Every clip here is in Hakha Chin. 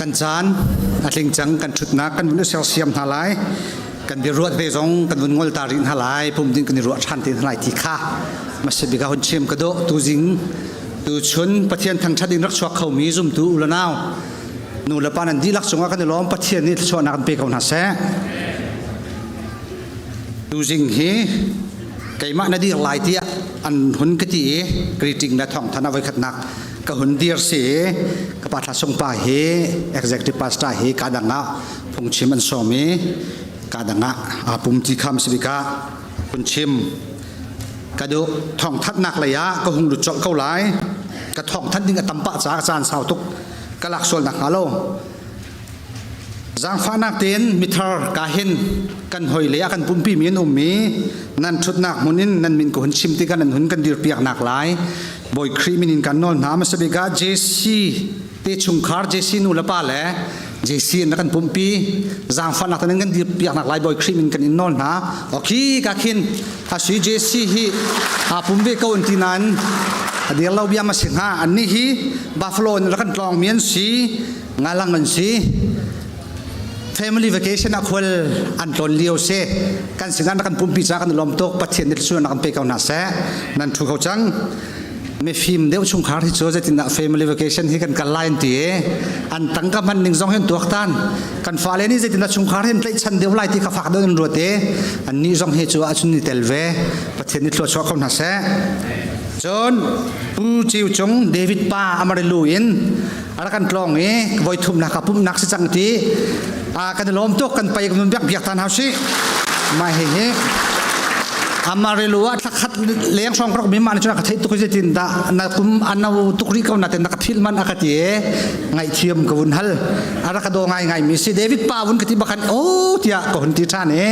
Kan caan a tling cang kan ṭhutnak kan vun i sersiam hna lai. Kan biaruat ve zong kan vun ngol ta rih hna lai. Pum ding kan i ruah ṭhan te hna lai ti kha hmasa bik ah hun chim ka dawh tuzing tuchun Pathian thangṭhat in rak chuak khomi zumtu u le nau nu le pa nan dihlak cungah kan i lawm Pathian nih thluachuahnak an pe ko hna seh. Tuzing hi keimah na dir lai tiah an hun ka ti i greeting le thawngthan a voikhatnak ka hun dir si i ka pa Thla Sung pa hi executive pastor hi ka dang ah phungchim an sawm i ka dang ah aa pum ti kham si bikah hun chim ka duh thawngthanhnak lei ah ka hung lut colh ko lai ka thawngthanh ding a tam pah caah caan sau tuk ka lak sual nak hnga lo Zaangfahnak tein mithar ka hin kan hoi le a kan pumpi mi an um i nan ṭhutnak hmun in nan min ka hun chim tikah nan hun kan dirpiaknak lai. Bawi Khrih min in kan nawl hna. Hmasa bik ah JC te chungkhar JC nu le pa le JC in kan pumpi. Zaangfahnak tein kan dirpiaknak lai Bawi Khrih min kan in nawl hna. Okay ka khin asi JC hi aa pum ve ko an ti nain a dir lo bia ma si hnga. Annih hi Buffalo in rak kan tlawng mi an si. Ngalang an si. Family vacation ah khual an tlawn lio si. Kan sinah na kan pumpi ca kan lawm tuk. Pathian nih thluachuah kan pe ko hna seh. Nan thu kho cang. Mifim deuh chungkhar hi cu zeitindah family vacation hi kan kal lai an ti i an tangka hman ning zong hin tuaktan kan fale nih zeitindah chungkhar hin tlaihchan deuh lai ti kha fak deuh in ruat i annih zong hi cu ahcun ni tel ve Pathian nih thluachuah ko hna seh cun Pu Ciu Cung David pa Amarillo in a rak kan tlawng i voi thumnak ka pumhnak si cang ti a kan i lawm tuk kan pai kan biak biak tan hau si mai hi hi Amarillo ah thlakhat leng hrawng ka rak mi mah cun ka theih tuk hi tin dah na kum ano tuk ri ko na ten na ka phil man a ka ti e ngaihthiam ka vun hal a rak ka daw ngai ngai mi si David pa vun ka ti bakhan o tiah ka hun ti ṭhan e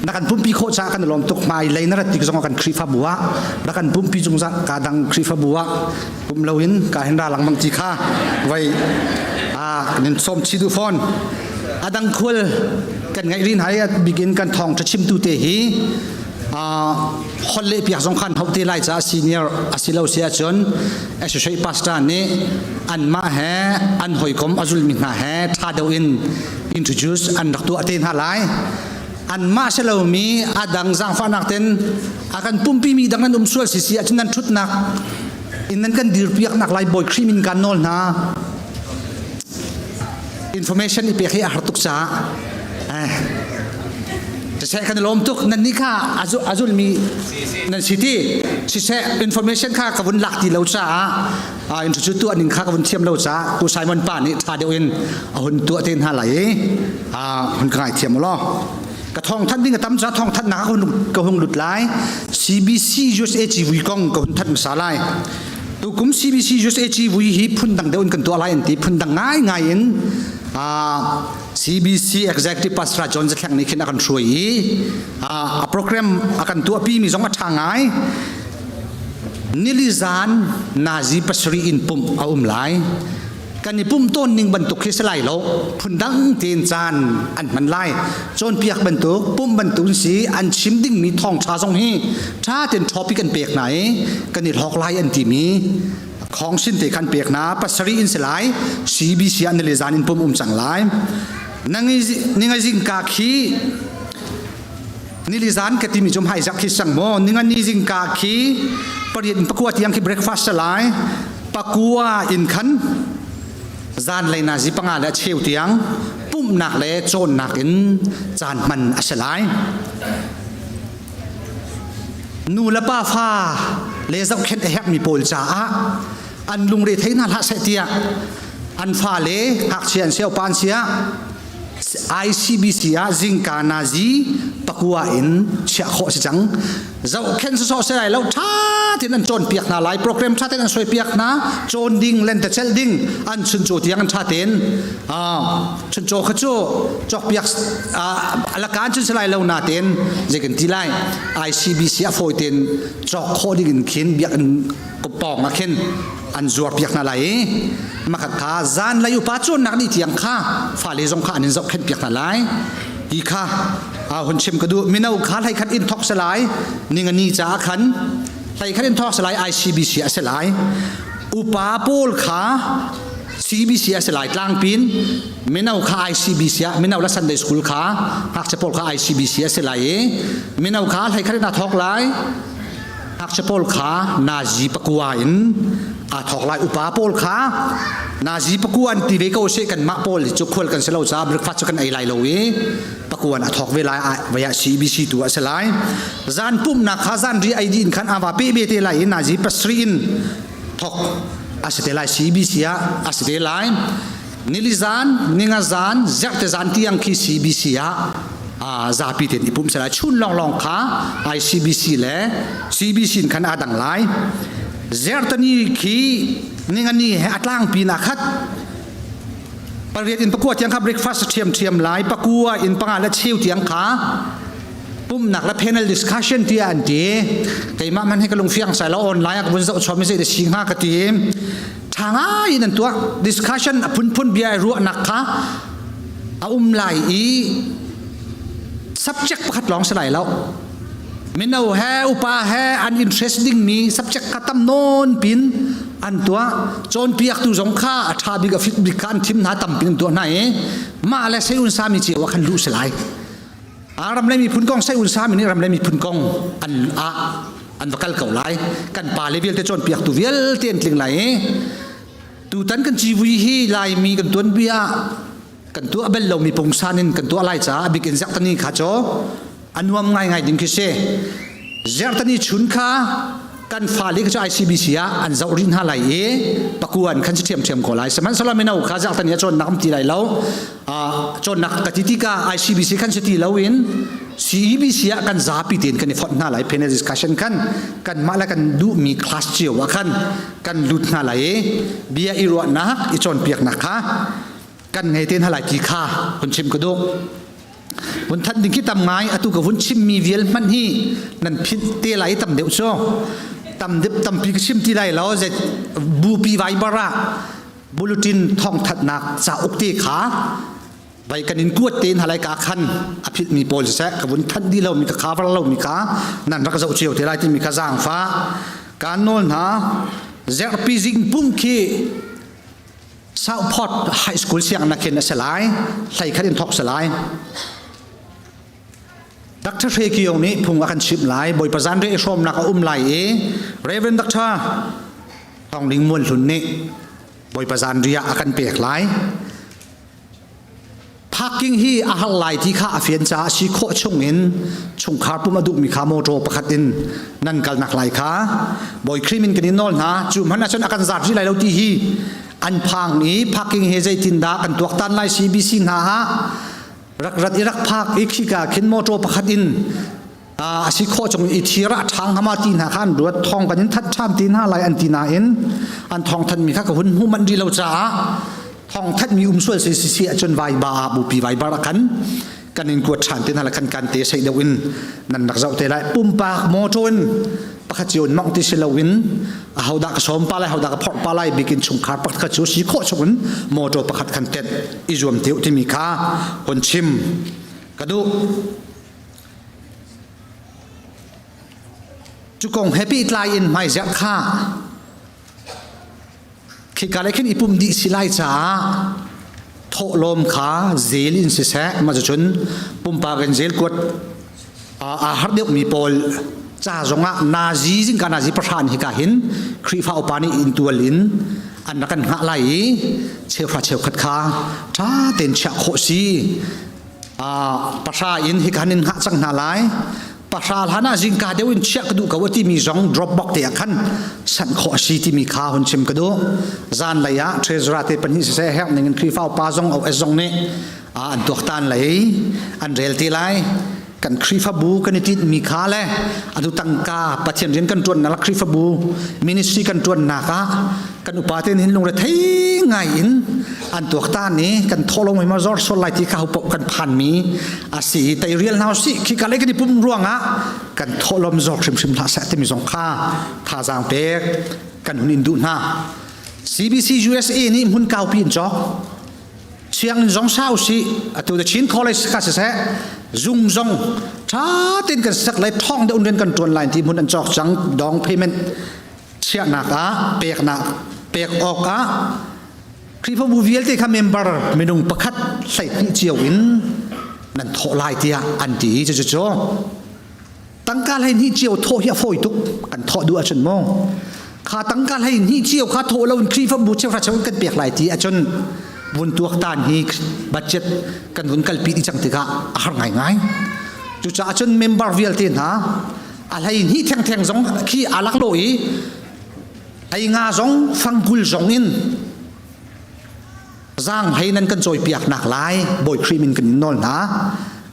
na kan pumpi khawh caah kan lawm tuk hmai lei na rat tik zong kan Khrihfabu ah na kan pumpi zungzal ka dang Khrihfabu ah pum loin ka hin ra lengmang ti kha voi a nin sawm chi du fawn adang khual kan ngaih rin hai bikin kan thong tha chimtu te hi hol le piak zong khan hau te lai ca senior asilo si ahcun associate pastor nih anmah he an hoikom azul mi hna he tha deuh in introduce an rak tuah te hna lai anmah si lomi adang zaangfahnak ten a kan pumpi mi dang nan um sual si si ahcun nan ṭhutnak in nan kan dirpiaknak lai Bawi Khrih min kan nawl hna information i pek hi a har tuk caah eh siseh kan i lawm tuk nan nih kha azul mi nan si ti siseh information kha ka vun lak ti lo caah in cu tuah ning kha ka vun thiam lo caah Pu Simon pa nih ṭha deuh in a hun tuah te hna lai i hun ka ngaithiam law ka thawngthanh ding a tam ca thawngthanhnak ka hun ka hung lut lai CBC USA civui kong ka hun thanh hmasa lai tukum CBC USA civui hi phundang deuh in kan tuah lai an ti phundang ngai ngai in CBC Executive Pastor John Zathleng nih khin a kan hruai i a program a kan tuahpi mi zong a ṭha ngai nili zan nazi pasarih in pumh a um lai kan i pumh tawn ning bantuk khi si lai lo phundang tein caan an hman lai cawnpiak bantuk pumh bantuk si an chim dingmi thawngṭha zong hi ṭha tein topic an pek hna i kan i hlawk lai an timi khong sin te khan pek hna pasarih in si lai CBC an le zan in pum um cang lai ningai zingka khi nili zan ka timi cu hmai zak khi sang maw ningani zingka khi pariat in pakua tiang khi breakfast lai pakua in khan zan lei na zi panga le cheu tiang pumhnak le cawnnak in caan hman a si lai nu le pa fa le zohkhenh a herhmi pawl caah an lungre thei hna hlah seh tiah an fa le ngakchia an sia upa an sia ICBC ah zingka nazi pakua in chiah khawh si cang zohkhenh sawsawh si lai lo ṭha tein an cawnpiak hna lai program ṭha tein an suaipiak hna cawn ding lentecelh ding an chuncaw tiang an ṭha tein chuncaw kha cu cawkpiak alakan cun si lai lo natein zei kan ti lai ICBC a fawi tein cawk khawh ding in khin biakinn pawng ah khin an zuarpiak hna lai i makhat kha zan lei upa cawnnak dih tiang kha fale zong kha an in zohkhenh piak hna lai ti kha hun chim ka duh mino kha hlei khat in thok se lai ningani caah khan hlei khat in thok se lai ICBC a si lai upa pawl kha CBC a si lai tlangpin mino kha ICBC ah mino la Sunday school kha ngakchia pawl kha ICBC a si lai i mino kha hlei khat in aa thawk lai ngakchia pawl kha nazi pakua in aa thawk lai upa pawl kha nazi pakua an ti ve ko seh kanmah pawl cu khual kan si lo caah breakfast cu kan ei lai lo i pakuan a thawk ve lai vaya CBC tu a si lai zan pumhnak kha zan ri ai din khan ava pe be te lai i nazi pasri in thok a si te lai CBC ah a si te lai nili zan ninga zan zerte zan tiang khi CBC ah zapi ten i pum se lai chun long long kha ICBC le CBC in khan a dang lai zertani khi ningani he atlang pi na khat pariat in pakua tiang kha breakfast ṭhiam ṭhiam lai pakua in panga le cheu tiang kha pumnak le panel discussion tiah an ti keimah man hi ka lungfiang sai lo online ah ka vun zoh chom i zei da si hnga ka ti ṭha ngai in an tuah discussion a phunphun bia ruahnak kha a um lai i subject pakhat lawng si lai lo mino he upa he an interest dingmi subject kha tam nawn pin an tuah cawnpiaktu zong kha a ṭha bik a fit bik kha an thim hna tampi an tuah hna i mah le sei un sami cio ah khan luh si lai ram le miphun kong sei un sami nih ram le miphun kong an ah an va kal ko lai kan pa le vialte cawnpiaktu vialte an tling lai i tutan kan civui hi laimi kan tuanbia kan tuah bel lomi pungsan in kan tuah lai caah a bik in zarhtani kha cu a nuam ngaingai ding khi si zarhtani chun kha kan fale cu ICBC ah an zoh rih hna lai i pakuan khan si ṭhiamṭhiam ko lai sihmanhsehlaw mino kha zarhtani ah cawnnak um ti lai lo cawnnak ka ti tikah ICBC khan si ti loin CEBC ah kan zapi tein kan i fonh hna lai panel discussion khan kanmah le kan duhmi class cio ah khan kan lut hna lai i bia i ruahnak i cawnpiaknak kha kan ngei te hna lai ti kha hun chim ka duh hun thanh ding khi tam ngai atu ka hun chimmi vial hmanh hi nan philh te lai tam deuh cu tam deuh tampi ka chim ti lai lo zet bupi viber ah bulletin thawngthatnak cauk te kha vai kan in kuat te hna lai ka khan a philh mi pawl siseh ka vun thanh di lo mi ka cover lo mi kha nan rak zoh cio te lai ti mi kha zaangfa kaan nawl hna zerpi zing pum khi Southport High School sianginn khin a si lai hlei khat in thawk si lai Dr. Hre Kiong nih phung a kan chimh lai Bawipa zanriah i hrawmnak a um lai i Reverend Dr. Thawng Ling Mual Hlun nih Bawipa zanriah a kan pek lai Parking hi a har lai ti kha a fian caah si khawh chung in chungkhar pum a duhmi kha motor pakhat in nan kalnak lai kha Bawi Khrih min kan in nawl hna cu hmanh ahcun a kan zat rih lai lo ti hi an phang i parking hi zeitindah kan tuaktan lai CBC hna ah rak rat i rak phak i khika khin motor pakhat in a si khawh chung i thir ah ṭhang hama ti hna kha an ruat thong kan in that ṭhan ti hna lai an ti nain an thong thanmi kha ka hun hmu manh rih lo caah thong thanmi um sual si si si ahcun vai ba ah bupi vai bar khan kan in kuat ṭhan te hna la khan kan te sei deuh in nan rak zoh te lai pumpak motor in pakhat cio in mong ti si lo in ahodah ka sawm pa lai ahodah ka phorh pa lai bikin chungkhar pakhat kha cu si khawh chung in motor pakhat khan tet i zuam te timi kha hun chim ka duh Cu kong he pehtlai in hmaizarh kha khika lei khin i pum dih si lai caah thawhlawm kha zel in siseh mah cucun pumpak in zel kuat aa harh deuhmi pawl ca zongah nazi zingka nazi pahra in hika hin Khrihfa upa nih inntual in an rak kan hngah lai i cheuhra cheukhat kha ṭha tein chiah khawh si pahra in hika in hngah cang hna lai pahra hlan ah zingka deuh in chiah ka duh ko a timi zong drop box te ah khan sanh khawh a si timi kha hun chim ka duh zan lei ah treasurer te pahnih siseh herh ning in Khrihfa upa zong OS zong nih an tuaktan lei an rel te lai kan Khrihfabu kan i tinhmi kha le atu tangka Pathian rian kan ṭuannak le Khrihfabu ministry kan ṭuannak ah kan upa ten hin lungre thei ngai in an tuaktan i kan thawhlawm hi ma zor sual lai ti kha ho kan phanmi a si i teirial hna usih khi ka lei kan i pum ruangah kan thawhlawm zor hrimhrim hlah seh timi zong kha thazaang pek kan hun in duh hna CBC USA nih hmun kaupi in cawk sianginn zong sau si atu the Chin College kha siseh zung zong tha tein kan sak lai thong deuh rian kan tuan lai ti hmun an cawk cang dong payment chiahnak ah peknak pek awk ah. Khrihfabu vialte kha member minung pakhat 12 cio in nan thawh lai tiah an ti i cucu cu tangka 12 cio thawh hi a fawi tuk kan thawh duh ahcun mu kha tangka 12 cio kha thawh lo in Khrihfabu cheuhra cheu in kan pek lai ti ahcun vun tuaktan hi budget kan vun kalpi dih cang tikah a har ngaingai. Cucaah cun member vialte hna a 12 thengtheng zong khi aa lak lo i hlei nga zong fangkul zong in zaang hlei nan kan cawipiak nak lai Bawi Khrih min kan in nawl hna.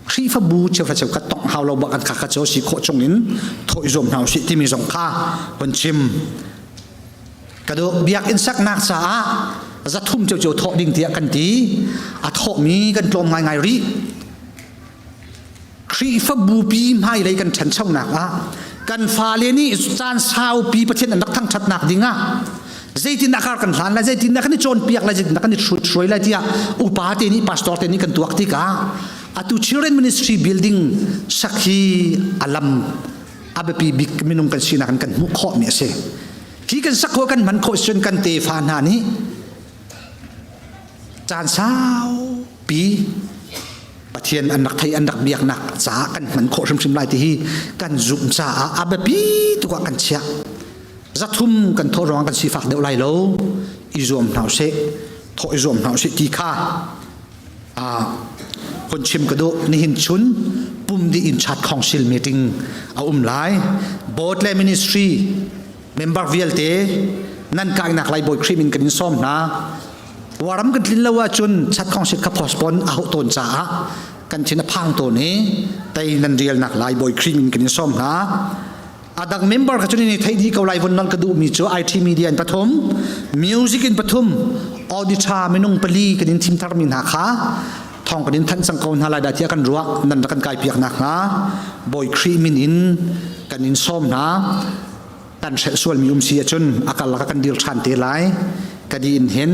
Khrihfabu cheuhra cheukhat tongh hau lo bak kan kha kha cu si khawh chung in thawh i zuam hna usih timi zong kha hun chim ka duh. Biakinn saknak caah 300 ciocio thawh ding tiah kan ti, a thawhmi kan tlawm ngaingai rih. Khrihfabu pi hmailei kan ṭhanchonak ah kan fale nih caan saupi Pathian an rak thangṭhatnak ding ah zeitin dah kar kan hlan lai, zeitin dah kan i cawnpiak lai, zeitin dah kan i hruai lai tiah upa te nih, pastor te nih kan tuak tikah atu children ministry building sak hi a lam a biapi bik minung kan sinak in kan hmuh khawhmi a si. Hi kan sak khawh, kan hman khawh cun kan tefa hna nih caan saupi Pathian an rak thei, an rak biaknak caah kan hman khawh hrimhrim lai ti hi kan zumh caah a biapi tuk ah kan chiah. 300 kan thawh ruangah kan sifak deuh lai lo, i zuam hna usih, thawh i zuam hna usih ti kha hun chim ka duh. Nihin chun pum dih in chat council meeting a um lai. Board le ministry member vialte nan kainak lai Bawi Khrih min kan in sawm hna. Waram kan tlin lo ahcun chat council kha postpone a hauh tawn caah kan thin a phang tawn i tei nan rialnak lai Bawi Khrih min kan in sawm hna. A dang member kha cun ni theih dih ko lai. Vun nolh ka duhmi cu IT media in pathum, music in pathum, auditor minung pali kan in thim tharmi hna kha thawng kan in thanh cang ko hna lai dah tiah kan ruah. Nan rak kan kai piak nak hnga Bawi Khrih min in kan in sawm hna. Kan hrelh sualmi um si ahcun a kal kan dir ṭhan te lai. Ka di in hin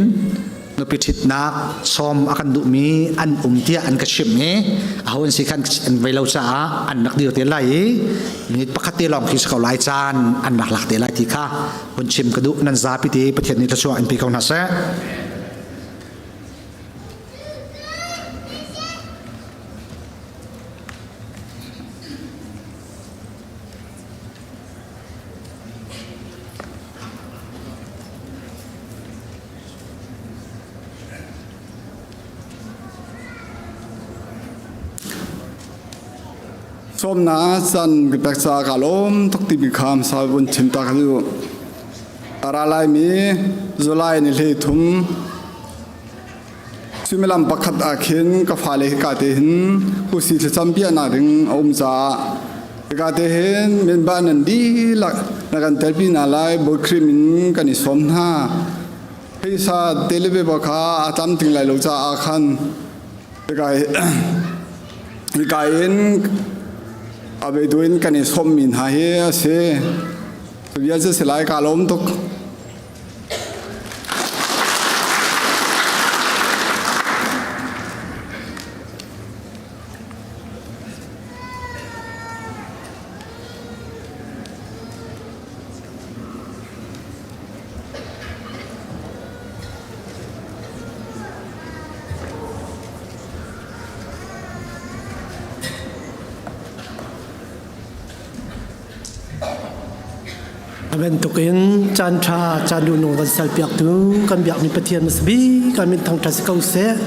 nupi ṭhitnak sawm a kan duhmi an um tiah an ka chimh i aho an si khan an vei lo caah an rak dir te lai i minute pakhat te lawng khi si ko lai, caan an rak lak te lai ti kha hun chim ka duh. Nan zapi te Pathian nih thluachuah in pe ko hna seh. Sawmnak can ka pek caah kaa lawm tuk timi kha hmasa vun chim ta ka duh. A ra laimi July ni 13 suimilam pakhat ah khin ka fale hika te hin husi thlacam piahnak ding a um caah hika te hin minba nan dihlak na kan telpi hna lai Bawi Khrih min kan i sawm hna. Phaisa telve ba kha a tlamtling lai lo caah khan hika hika in a beitu in kan i sawmmi hna hi a si. Bia cu si lai, kaa lawm tuk. A bantukin caan ṭha caan duhnung van salpiaktu kan biakmi Pathian hmasa bik kan min thangṭhat si ko seh.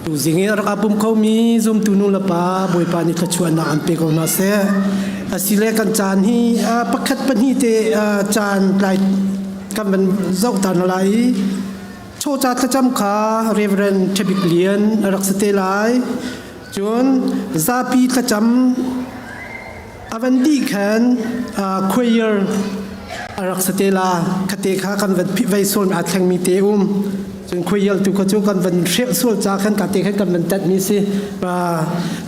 Tuzing i a rak aa pum khomi zumtu nu le pa Bawipa nih thluachuahnak an pe ko hna seh. Asile kan caan hi pakhat pahnih te caan tlai kan van zoh ta hna lai i chawca thlacam kha Reverend Ṭhabik Lian a rak si te lai. Cun zapi thlacam a van dih khan choir a rak si te la. Khate kha kan van vei sual aa thlengmi te um. Cun choir tu kha cu kan van hrelh sual ca khan ka te khan kan van tanh si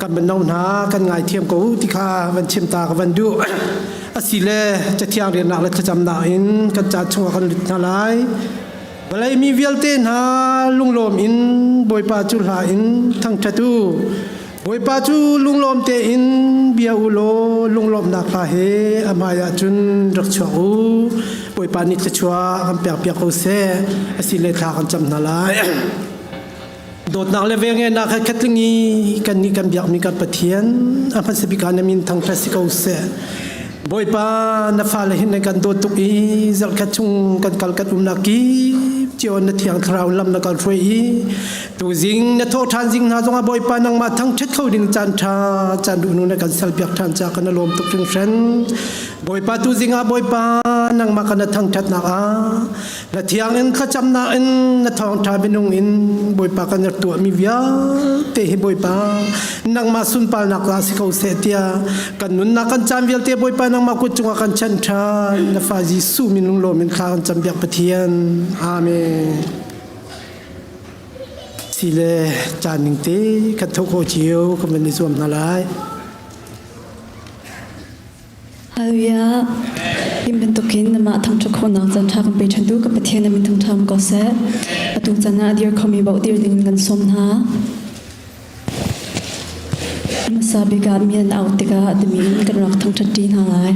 kan van no hna, kan ngaithiam ko ti kha van chim ta ka van duh. Asile cathiang riannak le thlacamnak in kan ca chungah kan lut hna lai. Vawlei mi vialte hna, lunglawm in Bawipa cu hla in thangṭhat u. Bawipa cu lunglawm tein bia u law lunglawmhnak hla he a hmaiah cun rak chuak u. Bawipa nih thluachuah kan pekpiak ko seh. Asile thla kan cam hna lai. Dawtnak le velngeihnak he khatling i kannih kan biakmi kan Pathian a hmasa bik ah na min thangṭhat si ko seh. Bawipa na fale hin nan kan dawt tuk i zarhkhat chung kan kal kan umnak kip cio na thiang thlarau lam na kan hruai i tuzing na thawh ṭhan zing hna zongah Bawipa nangmah thangṭhat kho ding caan ṭha caan duhnu na kan salpiak ṭhan ca kan lawm tuk hringhran. Bawipa tuzing ah Bawipa nangmah kan na thangṭhatnak ah Na thiang in thlacamnak in na thawngṭha minung in Bawipa kan rak tuahmi vialte hi Bawipa nangmah sunparnak ah si ko seh tiah kan nunnak kan caan vialte Bawipa nangmah kut cungah kan chanh ṭhan na fa Jesuh min lunglawm in thla kan cam biak Pathian. Amen. Sile caan ning te kan thawk ko cio kan van i zuam hna lai. Hallelujah. Tim bantukin namah thangṭhat khawhnak caan ṭha kan pe ṭhantu ka Pathian na min thangṭhat ko seh. Atu caan ah dir khomi bauh dir ding kan sawm hna. Hmasa bik ah mi an auh tikah timi in kan rak thangṭhat ṭi hna lai.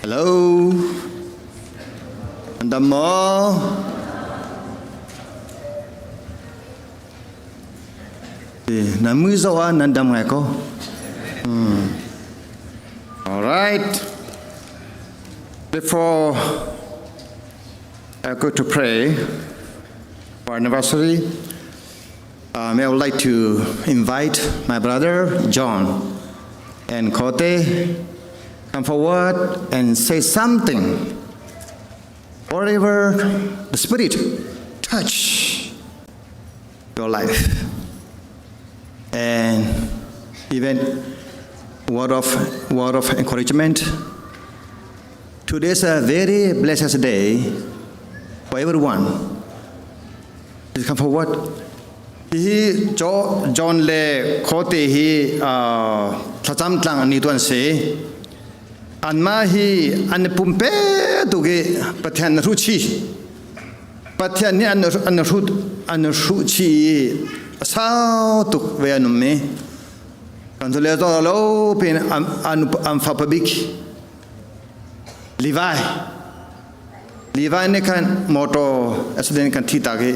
Hello. An dam maw? Nan mui zoh ah nan dam ngai ko. Hmm. All right. Before I go to pray for anniversary, I would like to invite my brother John and Kote come forward and say something. Whatever the Spirit touch your life. And even word of word of encouragement. Today is a very blessed day for everyone. Please come forward. Hi John le Khote hi thlacam tlang an ni tuan si. Anmah hi an i pumpe tuk i Pathian na hruh chih. Pathian nih an an hrut an hruh chih i a sau tuk ve an um i kan cu le lo pin an an an fapa bik Levi Levi nih khan motor accident kan thi tak i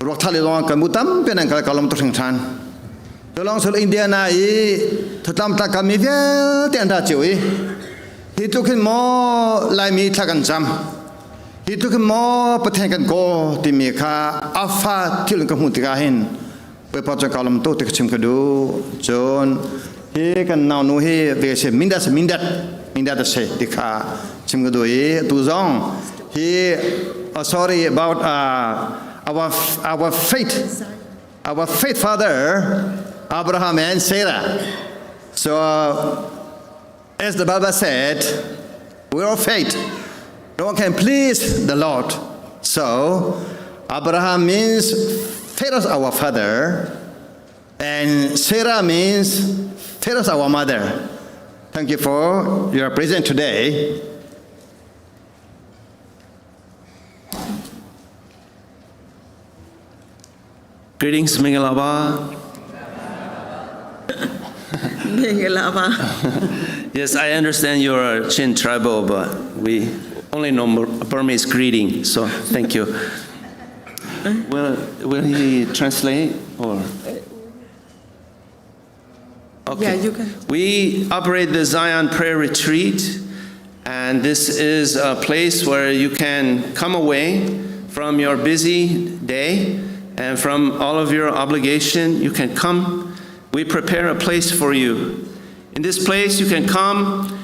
ruak thal i lawng kan mu tampi nan kal kalom tu hring than Tulong sul Indiana i thutlam tlak kami vialte an ra cio i hi tluk hin maw Laimi thla kan cam hi tluk hin maw Pathian kan kaw timi kha a fa thil ka hmuh tikah hin Bawipa cu ka lawm tuk ti ka chim ka duh cun hi kan naunu hi ve se mindat se mindat mindat a se ti kha chim ka duh i tu zong hi oh, sorry about uh, our our faith our faith father Abraham and Sarah so as the Bible said we are faith no one can please the Lord so Abraham means faith our father and Sarah means faith our mother. Thank you for your presence today. Greetings, Mingalaba. Mingalaba. yes, I understand you're Chin tribal, but we only know Burmese greeting, so thank you. Will, will he translate or? Okay. Yeah, you can. We operate the Zion Prayer Retreat, and this is a place where you can come away from your busy day and from all of your obligation. You can come. We prepare a place for you. In this place, you can come,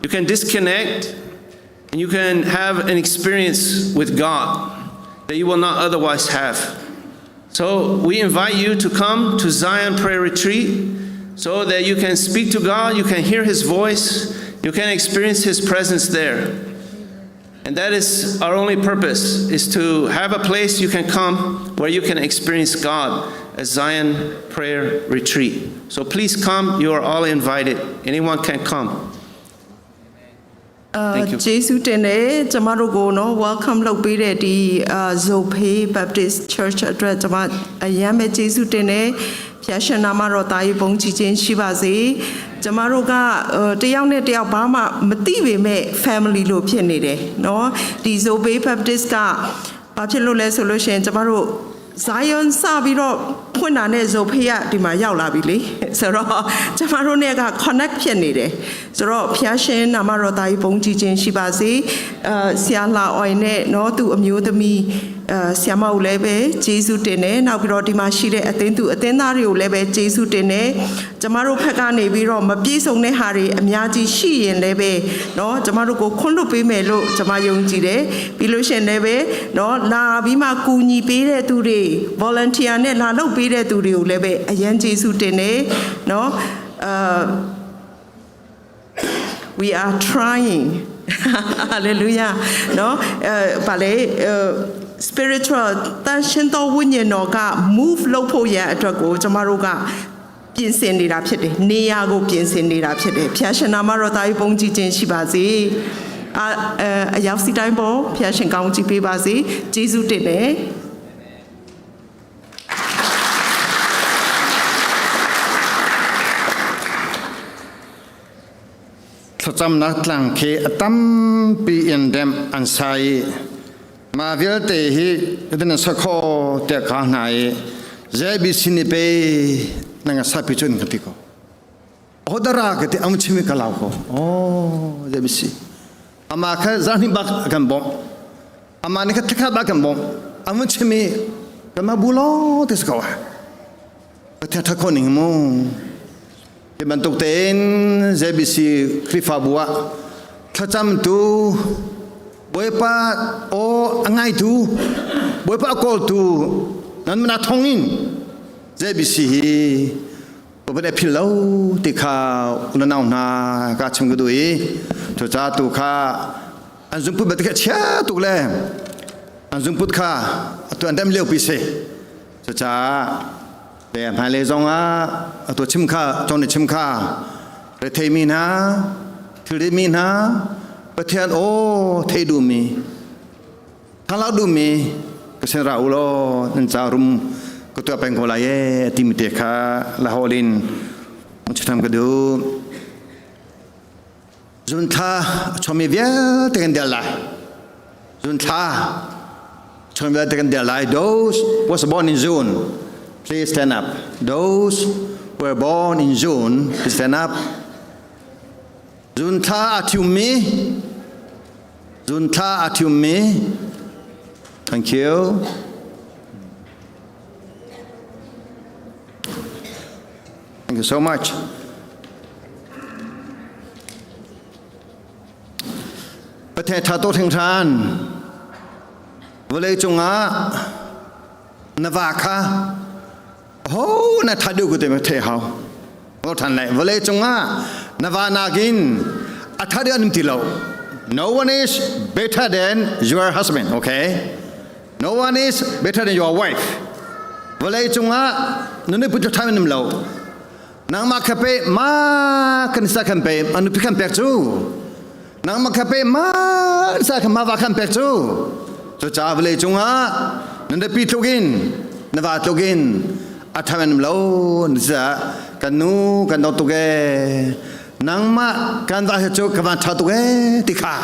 you can disconnect, and you can have an experience with God that you will not otherwise have. So we invite you to come to Zion Prayer Retreat so that you can speak to God, you can hear His voice, you can experience His presence there. And that is our only purpose, is to have a place you can come where you can experience God at Zion Prayer Retreat. So please come, you are all invited. Anyone can come. Thank you. ကျေးဇူးတင်တယ်ကျမတို့ကိုနော် welcome လုပ်ပေးတဲ့ဒီအာဇိုဖေး Baptist Church အတွက်ကျမအရန်ပဲကျေးဇူးတင်တယ်ဖျာရှင်နာမတော်တာရေးဘုန်းကြီးခြင်းရှိပါစေကျမတို့ကတယောက်နဲ့တယောက်ဘာမှမသိပေမဲ့ family လို့ဖြစ်နေတယ်နော်ဒီဇိုဖေး Baptist ကဘာဖြစ်လို့လဲဆိုလို့ရှိရင်ကျမတို့ Zion စပြီးတော့ဖွင့်တာနဲ့ဇိုဖေးကဒီမှာရောက်လာပြီလေဆိုတော့ကျမတို့နဲ့က connect ဖြစ်နေတယ်ဆိုတော့ဖျားရှင်နာမတော်သားကြီးဘုန်းကြီးခြင်းရှိပါစေအဲဆရာလာអွိုင်နဲ့နော်သူအမျိုးသမီးအဲဆရာမကိုလည်းပဲကျေးဇူးတင်တယ်နောက်ပြီးတော့ဒီမှာရှိတဲ့အသင်းသူအသင်းသားတွေကိုလည်းပဲကျေးဇူးတင်တယ်ကျမတို့ဖက်ကနေပြီးတော့မပြည့်စုံတဲ့ဟာတွေအများကြီးရှိရင်လည်းပဲနော်ကျမတို့ကိုခွန့်လွတ်ပေးမယ်လို့ကျမယုံကြည်တယ်ပြီးလို့ရှိရင်လည်းပဲနော်လာပြီးမှကူညီပေးတဲ့သူတွေ volunteer နဲ့လာလုပ်ပေးတဲ့သူတွေကိုလည်းပဲအရန်ကျေးဇူးတင်တယ်နော်အာ we are trying hallelujah နော်အဲဗာလေအဲ spiritual တန်ရှင်တော်ဝိညာဉ်တော်က move လုပ်ဖို့ရန်အတွက်ကိုကျမတို့ကပြင်ဆင်နေတာဖြစ်တယ်နေရာကိုပြင်ဆင်နေတာဖြစ်တယ်ဖျာရှင်နာမတော်သားကြီးပုံကြည့်ခြင်းရှိပါစေအာအရောက်စီတိုင်းပေါ်ဖျာရှင်ကောင်းကြည့်ပေးပါစေကျေးဇူးတင်တယ် Thlacamnak tlang khi a tampi in remh an sa i mah vialte hi cutin an sa kho tiah ka hna i JBC nih pei nang a sapi cun ka ti ko. Hodara ka ti am chimi ka lau ko. Oh, JBC. Ama kha zarhni bak a kan bawmh. Ama nih kha thakha bak kan bawmh. Am chimi kan ma bu lo te si ko. Pathian ṭhat khawh ning mu. Hi bantuk tein JBC Khrihfabu ah thlacamtu Bawipa aw a ngaitu Bawipa a kawltu nan mana thong in JBC hi Bawipa nih a philh lo ti kha unau hna ka chim ka duh i cucaah tu kha an zungput bal ti kha chia tuk le an zungput kha atu an dem lio pi si. Cucaah le hmailei zongah atu chim kha cawng nih chim kha retheimi hna thilri mi hna Pathian aw thei duhmi thanglau duhmi ka sin ra u law nan ca rum ka tuah peng ko lai e timi te kha lahawlin chim ka duh. Zunthla a chuami vialte kan del lai. Zunthla chuami vialte kan del lai. Those was born in June, please stand up. Those who were born in June, please stand up. Zunthla a thiummi, Zunthla a thiummi, thank you. Thank you so much. Pathian tha to hringhran vawlei cungah na va kha ho na tha deuh ku te ma the hau ngo than lai vawlei cungah na va nakin a tha deuh an ti lo. No one is better than your husband, okay? No one is better than your wife. Vawlei cungah nunui put tha nim lo. Nangmah kha pe ma kan sa kan pe anu pi kan pek cu. Nangmah kha pe ma sa kan ma va kan pek cu. Cu ca vawlei cungah nan pi tlukin na va tlukin a tha nim lo na kan nu kan dawt tuk e. Nangmah kan va he cu ka van tha tuk e ti kha.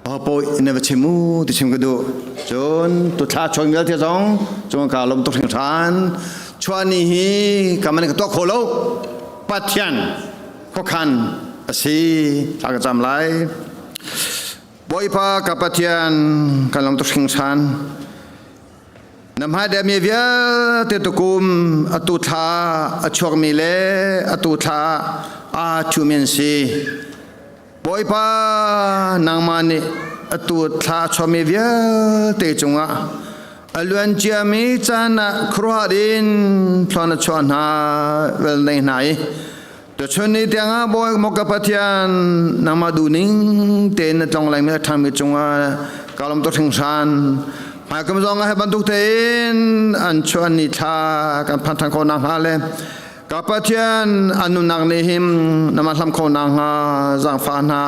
Pawi na va chim u ti chim ka duh. Cun tuthla chuan vialte zong cung ka lawm tuk hringhran. Chuah ni hi ka man ka tuah kho lo. Pathian khuakhan a si. Thla ka cam lai. Bawipa ka Pathian kan lawm tuk hringhran. Na hmaideh mi vialte tukum atu thla a chuakmi le atu thla aa ṭhumi an si. Bawipa nangmah nih atu thla a chuahmi vialte cungah a luan ciami caan ah khuaruahhar in thluan a chuah hna vel nei hna i tuchun ni tiangah Bawi maw ka Pathian nangmah duhning tein na tlong laimi a ṭhangmi cungah ka lawm tuk hringhran. Hmaikum zong ah hi bantuk tein an chuah ni thla kan phan ṭhan khawh nakhnga le Ka Pathian an nunnak nih hin nama hlam kho nakhnga zaangfah hna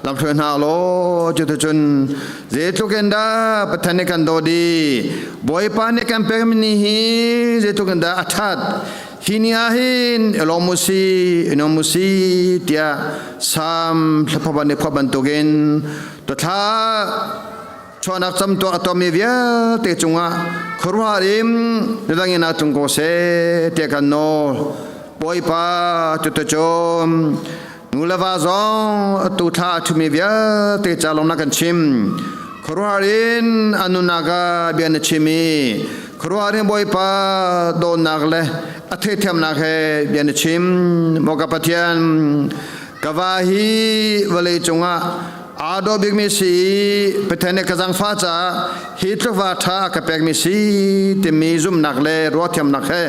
lamhruai hna law cuticun zeitluk in dah Pathian nih kan dawt i Bawipa nih kan pekmi ni hi zeitluk in dah a ṭhat hi ni ah hin i lawm u si i nuam u si tiah Salm thlaphaban nih phuah bantukin tuthla Chuahnak camtuak a tuahmi vialte cungah khuaruahhar in midang in ah tlung ko seh tiah kan nawl. Bawipa cuticun nu le va zong atu thla a ṭhumi vialte ca lawng na kan chim. Khuaruahhar in a nunnak ah bia na chim i khuaruahhar in Bawipa dawtnak le a theihthiamnak he bia na chim. Maw ka Pathian, ka va hi vawlei cungah aa dawh bikmi si i Pathian nih ka zaangfah caah hi tluk va ṭha a ka pekmi si timi zumhnak le ruahthiamnak he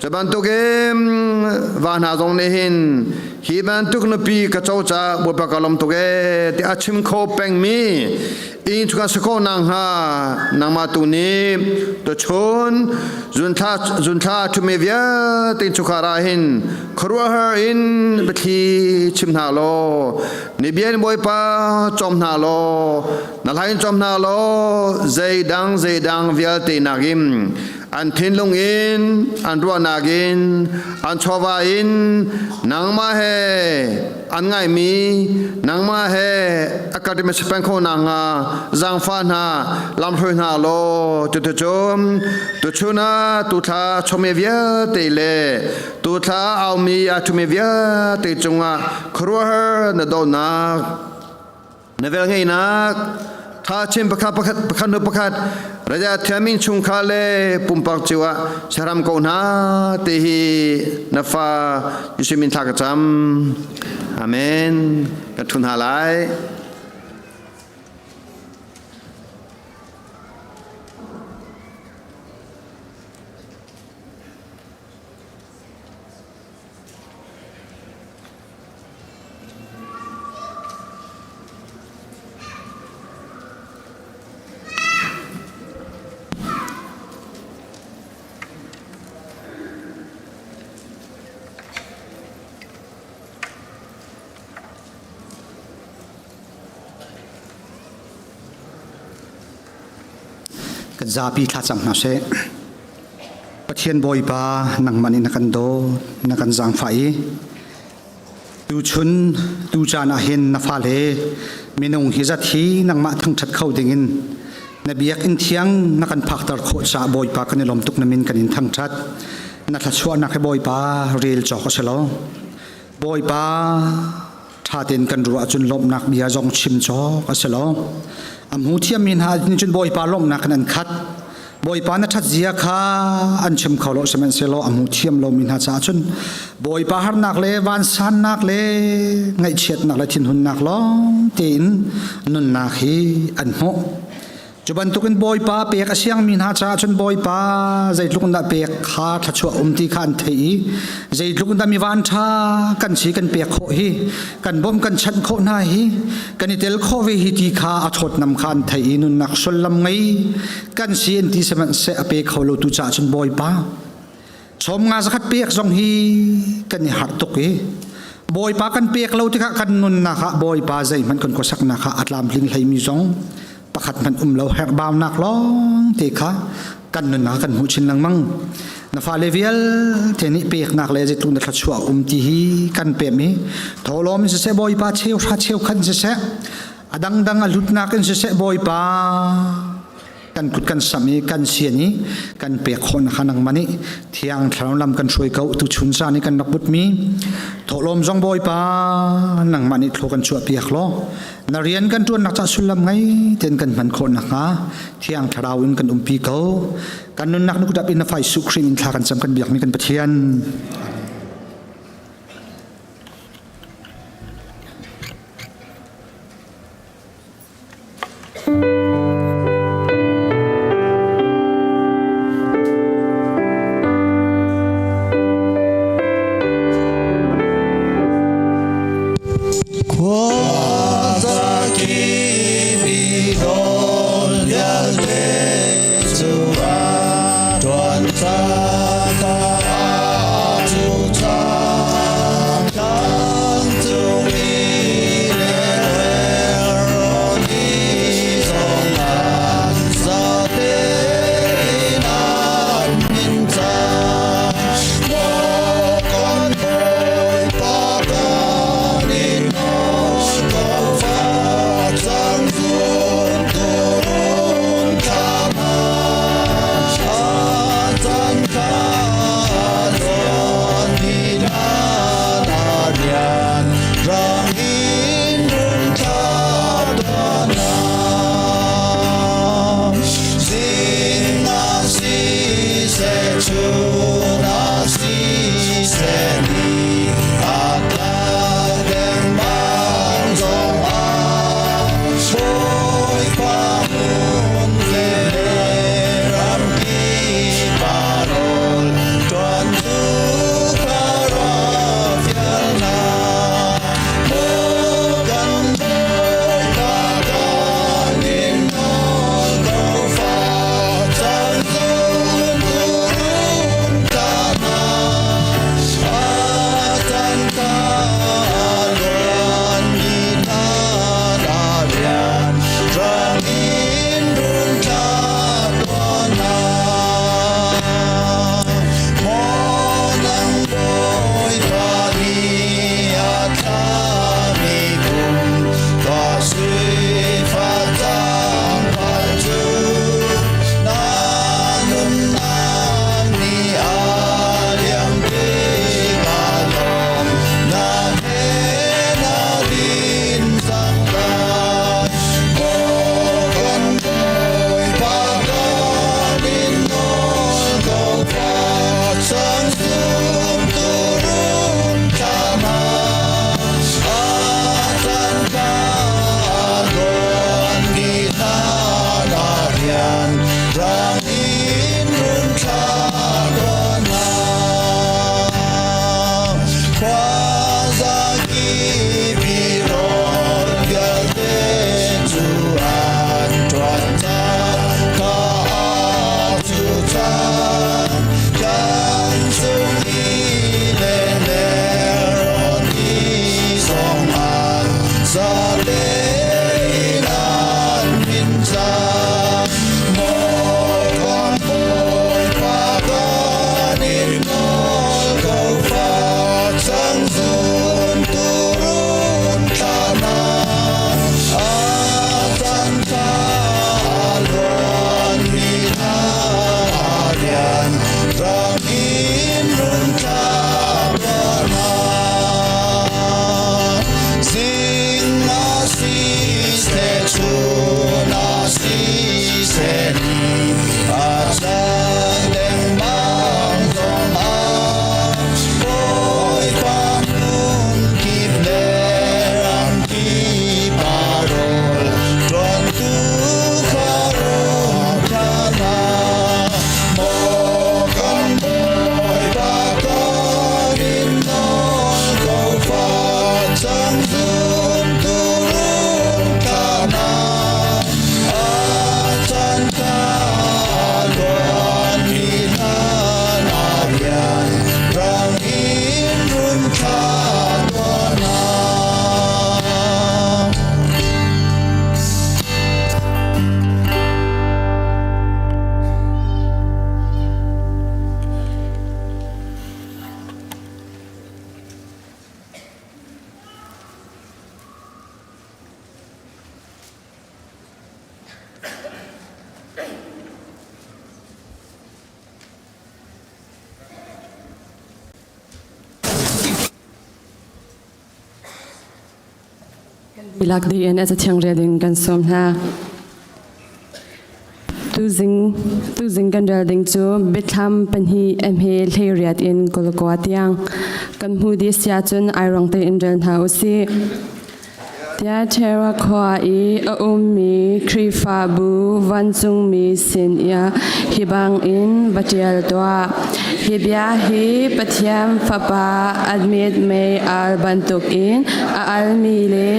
cu bantukin va hna zong nih hin hi bantuk nupi ka co caah Bawipa ka lawm tuk ee ti a chim kho pengmi inn chungah si khawh nakhnga nangmah tu nih tuchun zunthla zunthla ṭhumi vialte innchungkhar ah hin khuaruahhar in biathli chim hna law Ni bian Bawipa cawm hna law na hla in cawm hna law zeidang zeidang vialte nakin. An thinlung in, an ruahnak in, an chawva in nangmah he an ngaihmi, nangmah he a karimi si peng kho nakhnga zaangfah hna, lamhruai hna law cuticun tuchun ah tuthla chawmi vialte le tuthla aumi a ṭhumi vialte cungah khuaruahhar na dawtnak na velngeihnak tha chin pakhat pakhat pakhat hnu pakhat raja thiamin chungkhar le pumpak cio ah saram ko hna te hi na fa Jesuh min thla ka cam. Amen. Kan thun hna lai. Kan zapi thlacam hna seh. Pathian Bawipa nangmah nih na kan dawt, na kan zaangfah i tuchun tucaan ah hin na fale minung hi zat hi nangmah thangṭhat kho dingin na biakinn thiang na kan phakter khawh caah Bawipa kan i lawm tuk na min kan in thangṭhat. Na thluachuahnak hi Bawipa rel cawk a si lo. Bawipa ṭha tein kan ruah ahcun lawmhnak bia zong chim cawk a si lo. A hmu thiammi hna nih cun Bawipa lawmhnak in an khat. Bawipa na ṭhat zia kha an chim kho lo sihmanhsehlaw a hmu thiam lomi hna caah cun Bawipa harnak le vansannak le ngaihchiatnak le thinhunnak lawng tein nunnak hi an hmuh. Cu bantukin Bawipa pek a siangmi hna caah cun Bawipa zeitluk in dah pek kha thluachuah um ti kha an theih i zeitluk in dah mi vanṭha kan si kan pek khawh hi kan bawmh kan chanh khawh hna hi kan i tel khawh ve hi ti kha a thawtnam kha an theih i nunnak sullam ngei kan si an ti sihmanhseh a pe kho lo tu caah cun Bawipa sawm nga zakhat pek zong hi kan i harh tuk i Bawipa kan pek lo tikah kan nunnak ah Bawipa zeihmanh kan khuasaknak ah a tlamtling hleimi zong pakhat hmanh um lo herhbaunak lawng te kha kan nunnak kan hmuh chin lengmang na fale vialte nih peknak le zeitluk na thluachuah um ti hi kan pem i tholawm in siseh Bawipa cheu hra cheu khan siseh a dangdang a hlutnak in siseh Bawipa kan kut kan sam i kan sian i kan pek khawh kha nangmah nih thiang thlarau lam kan hruai ko tu chun sa nih kan rak putmi thawhlawm zong bawipa nangmah nih thlaw kan chuah piak law na rian kan ṭuannak ca sullam ngei ten kan hman khawh nakhnga thiang thlarau in kan umpi ko kan nunnak nu kutap in na fai su Khrih in thla kan cam kan biakmi kan Pathian. Ilak dih in a cathiang rel ding kan sawm hna. Tuzing tuzing kan rel ding cu biathlam pahnih emhe hleiriat in kulkua tiang kan hmu di sia cun ai rong tein rel hna usih. Thyatira khua i a ummi Khrihfabu vancungmi sin i hi bangin va ṭial tuah. Hi bia hi Pathian Fapa a mitmei al bantukin a almi le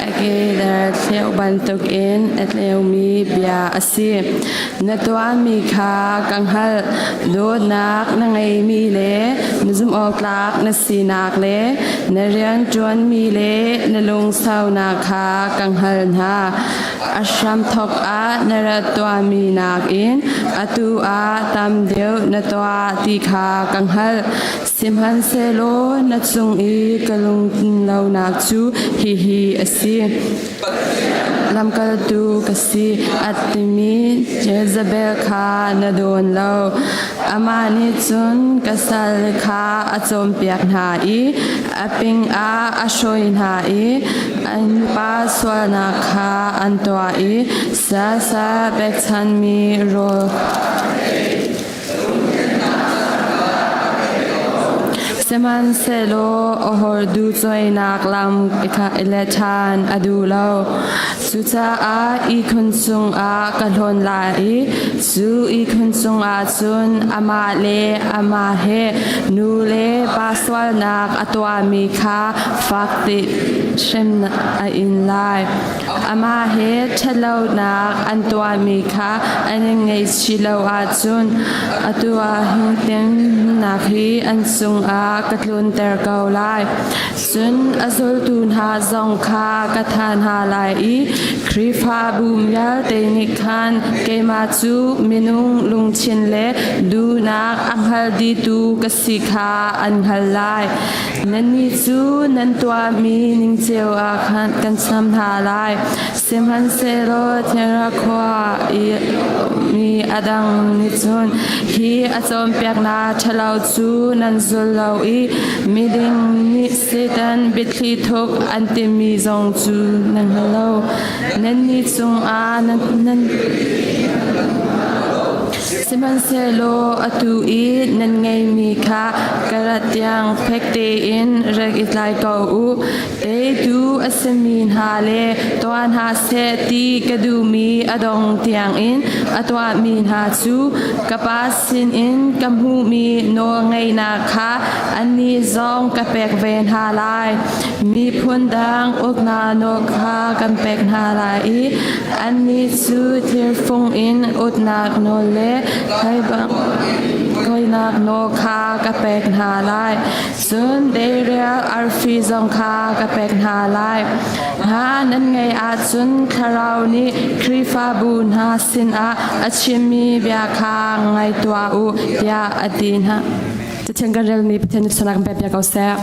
a kedar tleu bantukin a tleumi bia a si. Na tuahmi kha ka hngalh. Dawtnak na ngeimi le na zumhawktlak na sinak le na rianṭuanmi le na lungsaunak kha ka hngalh hna. A hramthawk ah na rat tuahmi nakin atu ah tam deuh na tuah ti kha ka hngalh. Sihmanhsehlaw na cung i ka lungtlinlonak cu hihi a si. Lamkaltu ka si a timi Jezebel kha na dawn lo. Amah nih cun ka sal kha a cawnpiak hna i a ping ah a hruai hna i an pa sualnak kha an tuah i sasa pekchanmi rawl Sihmanhsehlaw a hordu cuainak lam le ṭhan a duh lo. Cucaah ihkhun cungah ka hlawn lai i cu ihkhun cungah cun amah le amah he nu le pa sualnak a tuahmi kha fak hrem a in lai. Amah he ṭhatlonak an tuahmi kha an i ngaihchih lo ahcun atu ah hin temnak hi an cungah ka tlunter ko lai. Cun a zultu hna zong kha ka thah hna lai i Khrihfabu vialte nih khan keimah cu minung lungthin le duhnak a hngal dihtu ka si kha an hngalh lai. Nannih cu nan tuahmi ning cio ah khan kan cham hna lai. Sihmanhsehlaw Thera khua i mi a dang nih cun hi a cawnpiaknak ṭhalo cu nan zul lo i miding nih Satan biathli thuk an timi zong cu nan hngal lo. Nannih cungah nan, nan Sihmanhsehlaw atu i nan ngeihmi kha ka rat tiang fek tein rak i tlai ko u. Teitu a simi hna le tuah hna seh ti ka duhmi a dong tiangin a tuahmi hna cu ka Pa sinin ka hmuhmi nawlngeihnak kha annih zong ka pek ve hna lai. Miphun dang uknak nawl kha kan pek hna lai i annih cu thirfung in utnak nawl le. Thlainak nawl kha ka pek hna lai. Cun deirel arfi zong kha ka pek hna lai. Hna nan ngeih ahcun Thlarau nih Khrihfabu hna sinah a chimmi bia kha ngai tuah u, tiah a ti hna. Cathiang kan relmi Pathian nih sanak kan pek piak ko seh.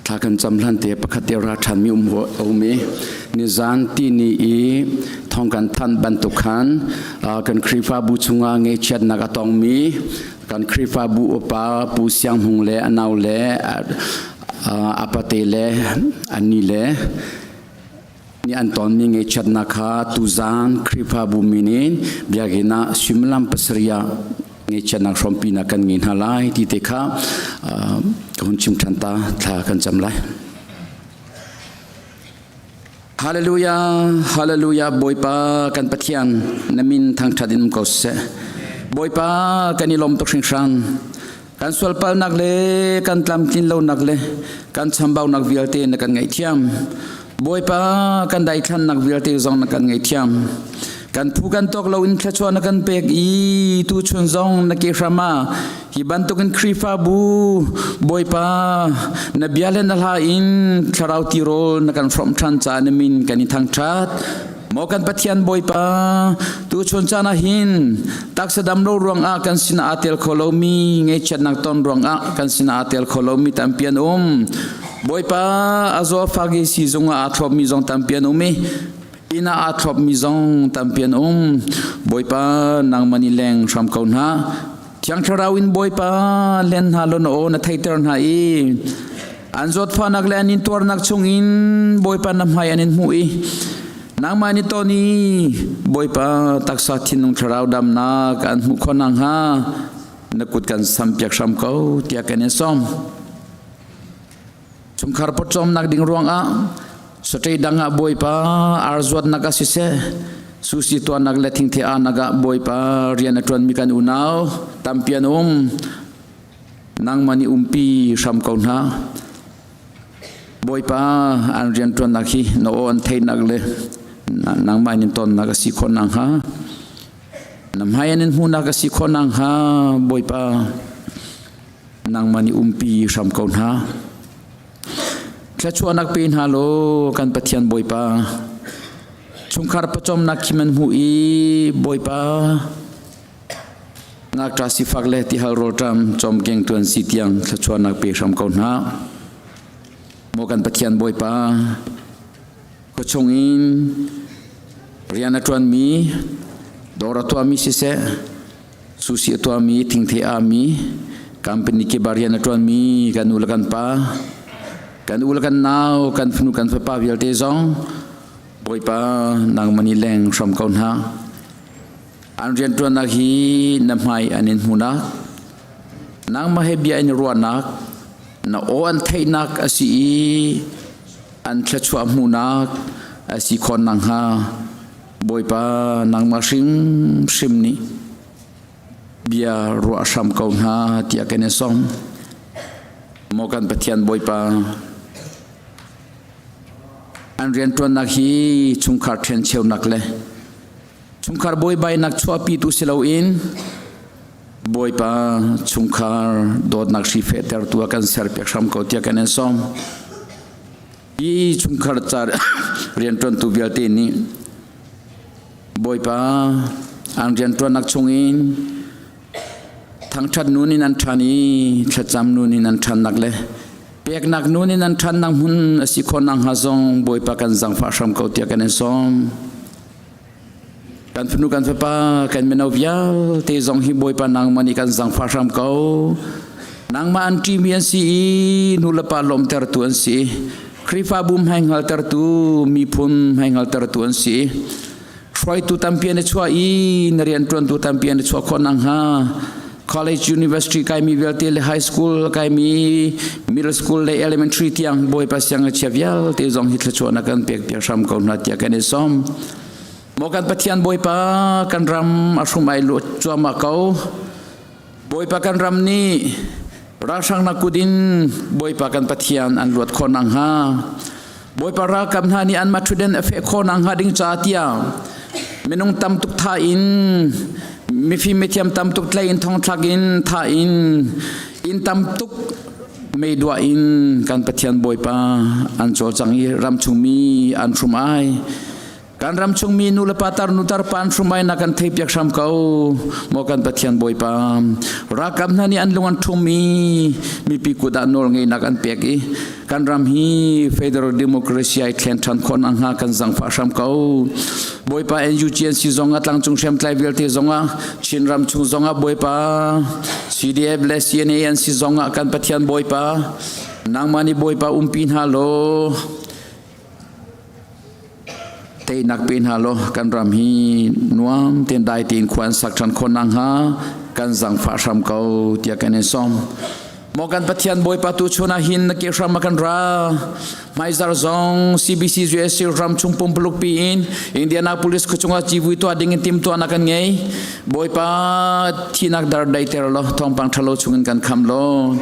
Thla kan cam hlan te pakhat te ra ṭhan mi um um i nizan ti ni i thong kan thanh bantuk khan kan Khrihfabu chungah ngeihchiatnak a tongmi kan Khrihfabu upa Pu Siang Hmung le a nau le a pate le a ni le nih an tonmi ngeihchiatnak kha tuzaan Khrihfabu min in biakinn ah suimilam pasarih ah ngeihchiatnak hrawmpinak kan ngei hna lai ti te kha ka hun chim ṭhan ta thla kan cam lai. Hallelujah, hallelujah, Bawipa kan Pathian na min thangṭhat in um ko seh. Bawipa kan i lawm tuk hringhran. Kan sualpalnak le kan tlamtlin lonak le kan chambaunak vialte na kan ngaihthiam. Bawipa kan daithlannak vialte zong na kan ngaihthiam. Kan phu kan tawk lo in thluachuah na kan pek i tuchun zong na ke hram ah hi bantukin Khrihfabu Bawipa na bia le na hla in thlarau tirawl na kan hrawmh ṭhan caah na min kan i thangṭhat. Maw kan Pathian Bawipa, tuchun caan ah hin taksa dam lo ruangah kan sinah aa tel kho lomi, ngaihchiatnak ton ruangah kan sinah aa tel kho lomi tampi an um. Bawipa, a zaw fak i siizung ah aa thlopmi zong tampi an um i inn ah aa thlopmi zong tampi an um. Bawipa, nangmah nih leng hram ko hna. Thiang Thlarau in Bawipa len hna law na aw na theiter hna i an zawtfahnak le an intuarnak chungin Bawipa na hmai an in hmuh i nangmah ni ton i Bawipa taksa thinlung thlarau damnak an hmuh khawh nakhnga na kut kan sampiak hram ko tiah kan in sawm. Chungkhar pawcawmnak ding ruangah satei dang ah Bawipa arzuatnak ah siseh susi tuahnak le thingthe anak ah Bawipa rian a ṭuanmi kan unau tampi an um. Nangmah nih umpi hram ko hna. Bawipa an rian ṭuannak hi na aw an theihnak le nangmah in tonnak a si khawh nakhnga na hmai an in hmuhnak a si khawh nakhnga Bawipa nangmah nih umpi hram ko hna. Thluachuahnak pe hna law kan Pathian Bawipa chungkhar pawcawmnak khim an hmuh i Bawipa ngakṭa sifak le tihal rawlṭam cawmkeng tuan si tiang thluachuahnak pe hram ko hna. Maw kan Pathian Bawipa khuachung in rian a ṭuanmi dawr a tuahmi siseh sushi a tuahmi thingthe ami company kip ah rian a ṭuanmi kan u le kan pa kan u le kan nau kan fanu kan fapa vialte zong Bawipa nangmah nih leng hram ko hna an rianṭuannak hi na hmai an in hmuhnak nangmah he bia in ruahnak na aw an theihnak a si i an thluachuah hmuhnak a si khawh nakhnga Bawipa nangmah hrimhrim nih bia ruah hram ko hna tiah kan i sawm. Maw kan Pathian Bawipa, an rianṭuannak hi chungkhar ṭhencheunak le chungkhar buaibainak chuahpitu si loin Bawipa chungkhar dawtnak hri fehtertu ah kan serpiak hram ko tiah kan in sawm. Hi chungkhar ca rianṭuantu vialte nih Bawipa an rianṭuannak chungin thangṭhat nun in an ṭhan i thlacam nun in an ṭhannak le peknak nun in an ṭhannak hmun a si khawh nakhnga zong Bawipa kan zaangfah hram ko tiah kan in sawm. Kan fanu kan fapa kan mino vialte zong hi Bawipa nangmah nih kan zaangfah hram ko. Nangmah an ṭimi an si i nulepa lawmtertu an si. Khrihfabu hmaihngaltertu, miphun hmaihngaltertu an si. Hruaitu tampi an i chuah i na rianṭuantu tampi an i chuah khawh nakhnga College University kaimi vialte le high school kaimi middle school le elementary tiang Bawipa siangngakchia vialte zong hi thluachuahnak kan pek piak hram ko hna tiah kan i sawm. Maw kan Pathian Bawipa kan ram a hrum ai lu cuahmah ko. Bawipa kan ram nih ralhrang nak kut in Bawipa kan Pathian an luat khawh nak hnga. Bawipa ralkap hna nih anmah ṭhutden a feh khawh nak hnga ding ca tiah minung tam tuk tha in mifim mithiam tam tuk tlei in thongthlak in tha in inn tam tuk meiduah in kan Pathian Bawipa an cawlcang i ramchung mi an hrum ai. Kan ram chungmi nu le pa tar nu tar pa an hrumai na kan thei piak hram ko maw kan Pathian Bawipa ralkap hna nih an lung an ṭhummi mipi kut ah nawl ngeihnak an pek i kan ram hi federal democracy ai thlen ṭhan khawh nakhnga kan zangfah hram ko Bawipa NUGNC zong ah tlangcung hriamtlai vialte zong ah Chin ram chung zong ah Bawipa CDF le CNA an si zong ah kan Pathian Bawipa nangmah nih Bawipa umpi hna law Teinak pe hna law kan ram hi nuam tein dai tein khua an sak ṭhan khawh nakhnga kan zangfah hram ko tiah kan in sawm. Maw kan Pathian Bawipa tu chun ah hin na ke hram a kan ra. Hmaizar zong CBC USA ram chung pumpuluk pi in Indianapolis khuachung ah civui tuah ding in timtuahnak kan ngei. Bawipa thinak dar daiter law thawngpang ṭhalo chungin kan kham law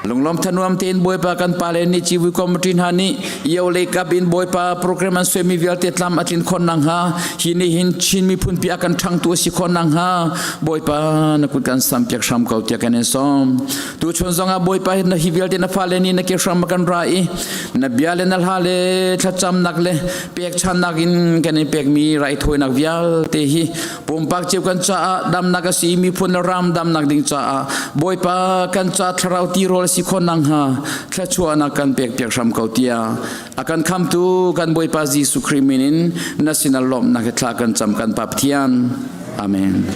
lunglawm thanuam tein Bawipa kan pale nih civui committee hna nih io lei kap in Bawipa program an suaimi vialte tlam a tlin khawh nakhnga hi nih hin Chin miphun pi a kan ṭhangtu a si khawh nakhnga Bawipa na kut kan sampiak hram ko tiah kan in sawm tuchun zongah Bawipa na hi vialte na fale nih na ke hram a kan ra i na bia le na hla le thlacamnak le pekchannak in kan in pekmi raithawinak vialte hi Pumpak cio kan caah damnak a si miphun le ram damnak ding caah Bawipa kan ca thlarau tirawl si khawh nakhnga thluachuahnak kan pek piak hram ko tiah a kan khamtu kan Bawipa Jesuh Khrih min in na sinah lawmhnak he thla kan cam kan Pa Pathian. Amen.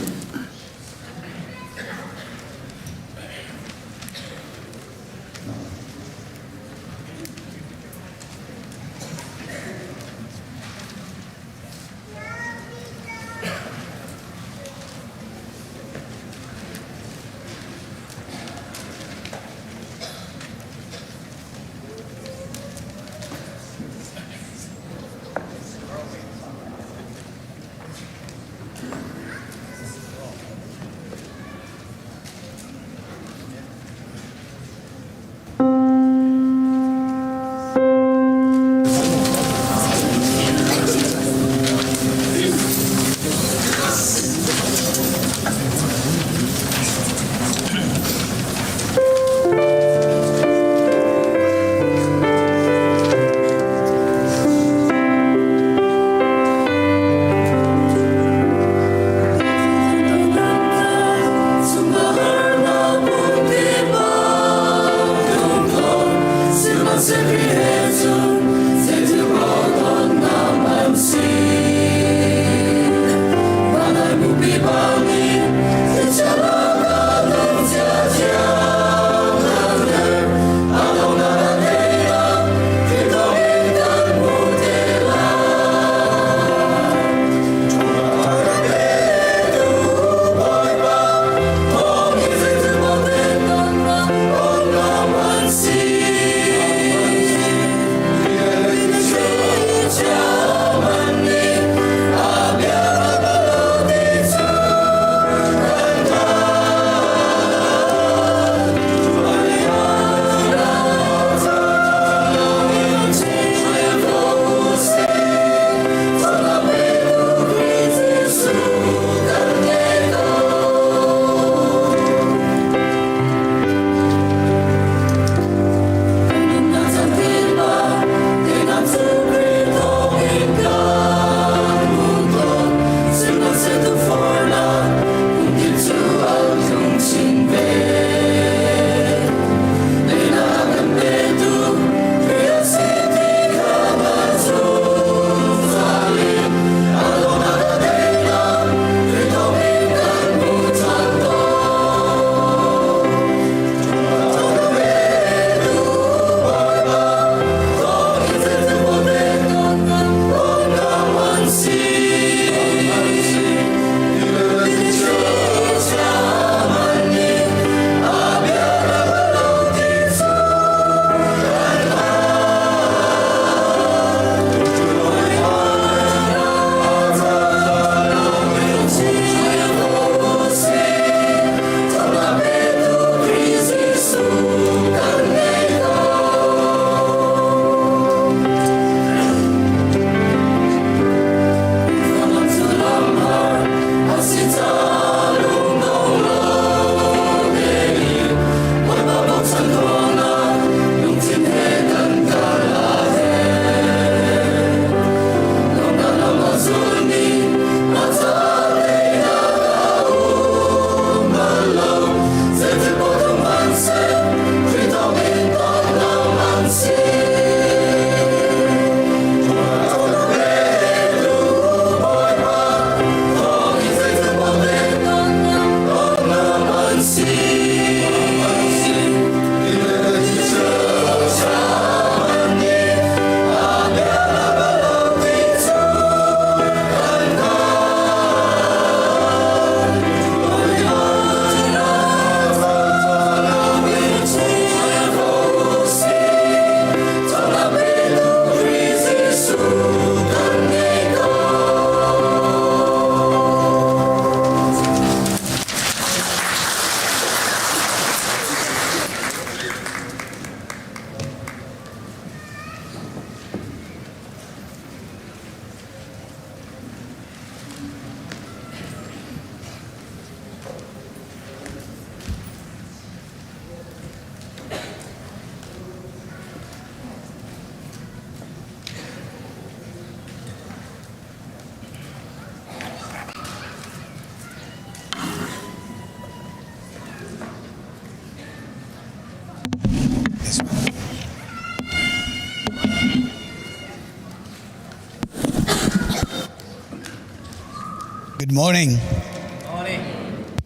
Good morning.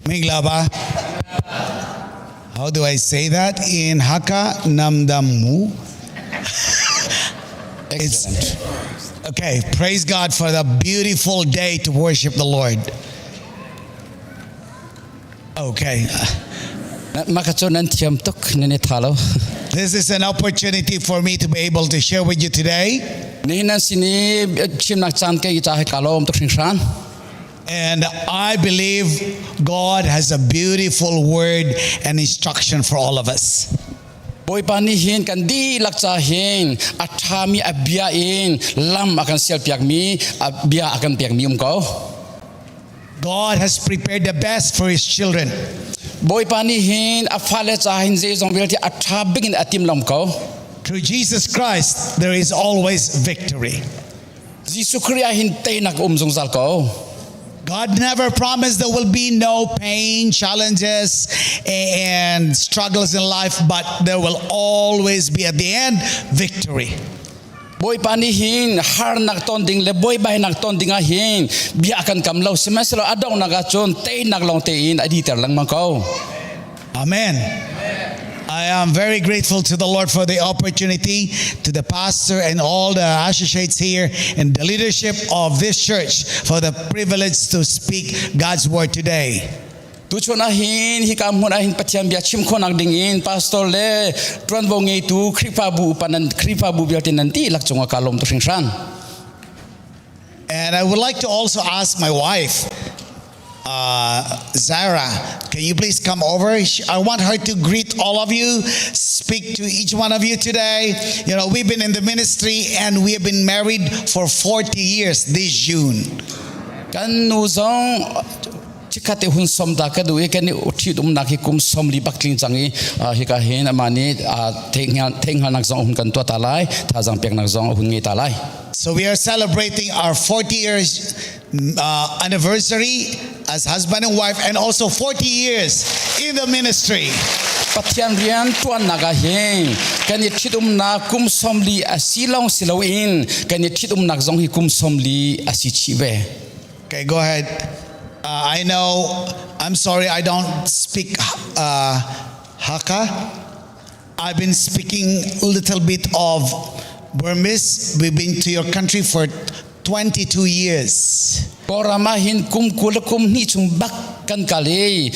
Mingalaba. How do I say that in Hakha? Namdamu. Excellent. Okay, praise God for the beautiful day to worship the Lord. Okay. Maka nan thiam tuk nan i tha lo. This is an opportunity for me to be able to share with you today. Ni nan sini chimnak caan ke ca he ka lawm tuk hringhran. And I believe God has a beautiful word and instruction for all of us. Bawipa nih hin kan dihlak ca hin a ṭhami a bia in lam a kan sialpiakmi a bia a kan pekmi um ko. God has prepared the best for his children. Bawipa nih hin a fale ca hin zeizong vialte a ṭha bik in a timlam ko. Through Jesus Christ, there is always victory. Jesuh Khrih ah hin teinak um zungzal ko. God never promised there will be no pain, challenges, and struggles in life, but there will always be at the end victory. Bawipa nih hin harnak ton ding le buaibainak ton ding ah hin bia kan kam lo sihmanhsehlaw a donghnak ah cun teinak lawng tein a diter lengmang ko. Amen. I am very grateful to the Lord for the opportunity, to the pastor and all the associates here and the leadership of this church for the privilege to speak God's word today. Tuchun ah hin hika hmun ah hin Pathian bia chim khawhnak ding in pastor le ṭuanvo ngeitu Khrihfabu upa nan Khrihfabu vialte nan dihlak cungah kaa lawm tuk hringhran. And I would like to also ask my wife, Zara, can you please come over? I want her to greet all of you, speak to each one of you today. We've been in the ministry and we have been married for 40 years this June. Kan nu zong chikkhat te hun som ta ka du i kan i ṭhit umnak hi kum 40 bak tling cang i hika hin amah nih theihhngalnak zong hun kan tuah ta lai, thazaang peknak zong hun ngei ta lai. So we are celebrating our 40 years anniversary as husband and wife and also 40 years in the ministry. Pathian rian ṭuannak ah hin kan i ṭhitumnak kum 40 a si lawng si loin kan i ṭhitumnak zong hi kum 40 a si chih ve. Okay, go ahead. I know, I'm sorry, I don't speak Hakha. I've been speaking a little bit of Burmese. We've been to your country for 22 years. Kawlram ah hin kum 20 kum hnih chung bak kan kal i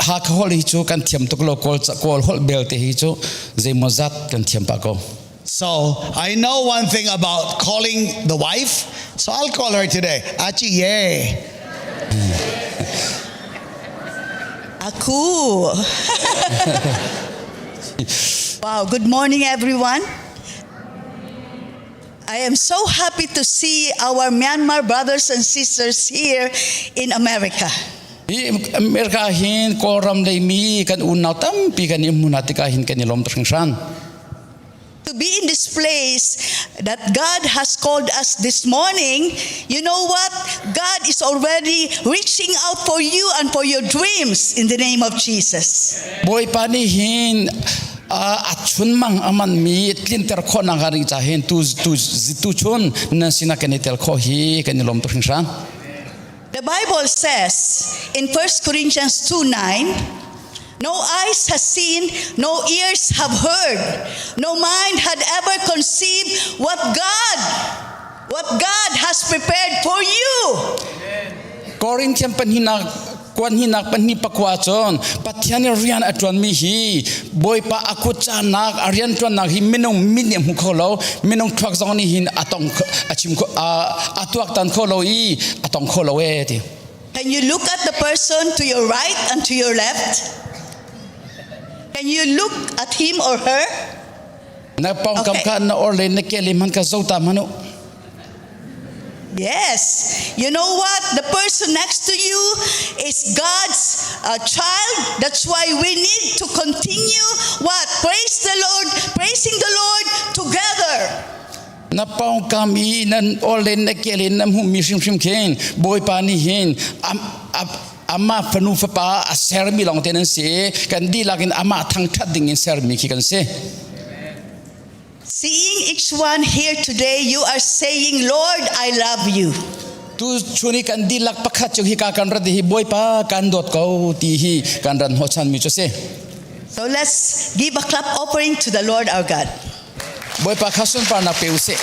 Hakha holh hi cu kan thiam tuk lo Kawl Kawl holh belte hi cu zeimawzat kan thiam pah ko. So I know one thing about calling the wife, so I'll call her today. Achi ye. Aku. Wow, good morning, everyone. I am so happy to see our Myanmar brothers and sisters here in America. Hi America hin Kawlram leimi kan unau tampi kan i hmun tikah hin kan i lawm tuk hringhran. To be in this place that God has called us this morning, you know what? God is already reaching out for you and for your dreams in the name of Jesus. Bawipa nih hin a chunmang a manmi tlinter khawhnak ah ring ca hin tu tu tu chun nan sinah kan i tel khawh hi kan i lawm tuk hringhran. The Bible says in 1 Corinthians 2 9, No eyes has seen, no ears have heard, no mind had ever conceived what God has prepared for you. Korinthian pahnihnak kuan hinak pahnih pakua cun Pathian i rian a ṭuanmi hi Bawipa a kut canak a rian ṭuannak hi minung mit nih a hmu kho lo minung thluak zong nih hin a tong a chim kho a tuaktan kho lo i a tong kho lo e ti. Can you look at the person to your right and to your left? Can you look at him or her? Na pawngkam Okay. kha na or le na ke le man ka zo ta manu. Yes. You know what? The person next to you is God's child. That's why we need to continue what? Praise the Lord, praising the Lord together. Na pawngkam i nan or le na ke le na hmuhmi hrimhrim khin Bawipa nih hin amah fanu fapa a sermi lawng te nan si kan dihlak in amah thangṭhat ding in sermi khi kan si. Seeing each one here today, you are saying, "Lord, I love you." Tu chun i kan dihlak pakhat cu hika kan rat hi Bawipa kan dawt ko ti hi kan ran hnawhchan mi cu si. So let's give a clap offering to the Lord our God. Bawipa kha sunparnak pe usih.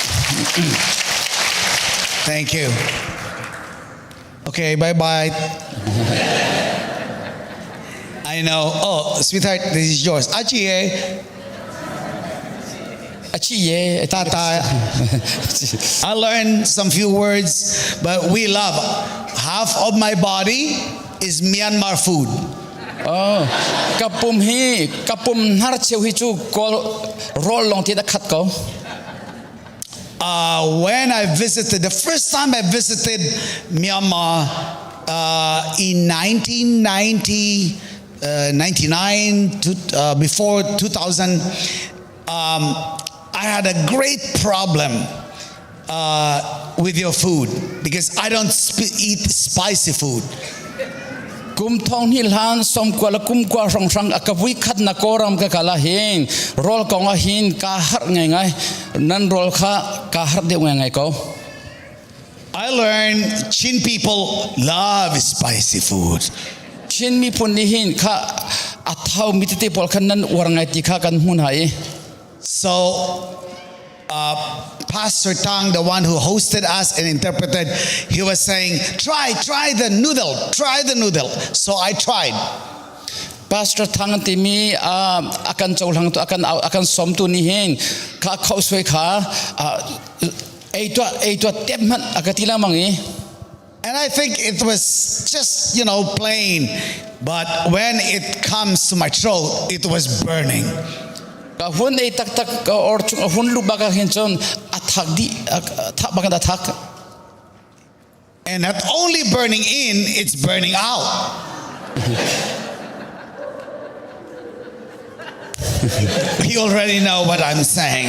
Thank you. Okay, bye bye. I know. Oh, sweetheart, this is yours. Achie. Achie. Tata. I learned some few words, but we love. Half of my body is Myanmar food. Oh, kapum hi kapum hnar cheu hi chu kol roll long ti da khat ko. When I visited, the first time I visited Myanmar in 1990, 99, to, before 2000, I had a great problem with your food because I don't eat spicy food. Kum thong hi hlan som kwa la kum kwa rong rang a ka vui khat na koram ka kala hin rol kong a hin ka har ngai ngai nan rol kha ka har deuh ngai ngai ko. I learned Chin people love spicy food. Chin miphun nih hin kha a thau mi tete pawl khan nan uar ngai ti kha kan hmun hai. So Pastor Tang, the one who hosted us and interpreted, he was saying, Try, try the noodle, try the noodle. So I tried. Pastor Thang timi akan cohlang tu akan akan som tu ni hin kha khau sui kha ei tua ei tua tep man akatila mangi. And I think it was just plain. But when it comes to my throat, it was burning. Ka hun ei tak tak ka or chung hun lu baka hin chon athak di thak bakan athak. And not only burning in, it's burning out. You already know what I'm saying.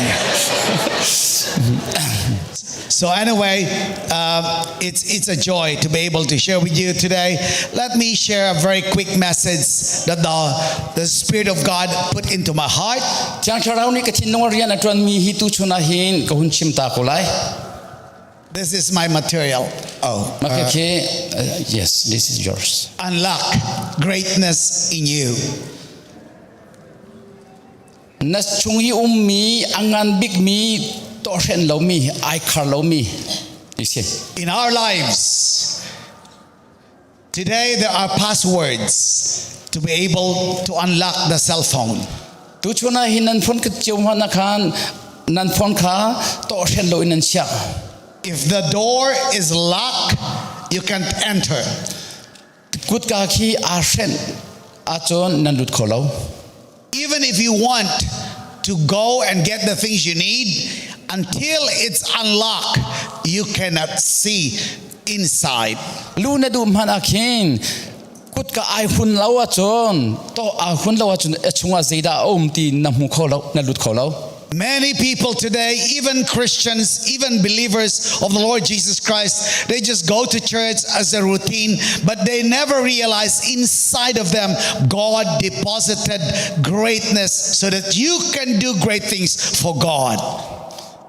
So anyway, it's a joy to be able to share with you today. Let me share a very quick message that the Spirit of God put into my heart. Thiang Thlarau nih ka thinlung rian a ṭuanmi hi tu chun ah hin ka hun chim ta ko lai. This is my material. Oh, Okay, yes, this is yours. Unlock greatness in you. Na chung i ummi a ngan bikmi tawhren lomi ai khar lomi ti si. In our lives, today there are passwords to be able to unlock the cell phone. Tu chun ah hin nan phone ka cio hman ah khan nan phone kha tawhren lo in nan chiah. If the door is locked, you can't enter. Kutka khi aa hrenh ahcun nan lut kho lo. Even if you want to go and get the things you need, until it's unlocked, you cannot see inside. Lu na duh hmanh ah khin kutka ai hun lo ahcun to aa hun lo ahcun a chungah zeidah a um ti na hmu kho lo, na lut kho lo. Many people today, even Christians, even believers of the Lord Jesus Christ, they just go to church as a routine, but they never realize inside of them God deposited greatness so that you can do great things for God.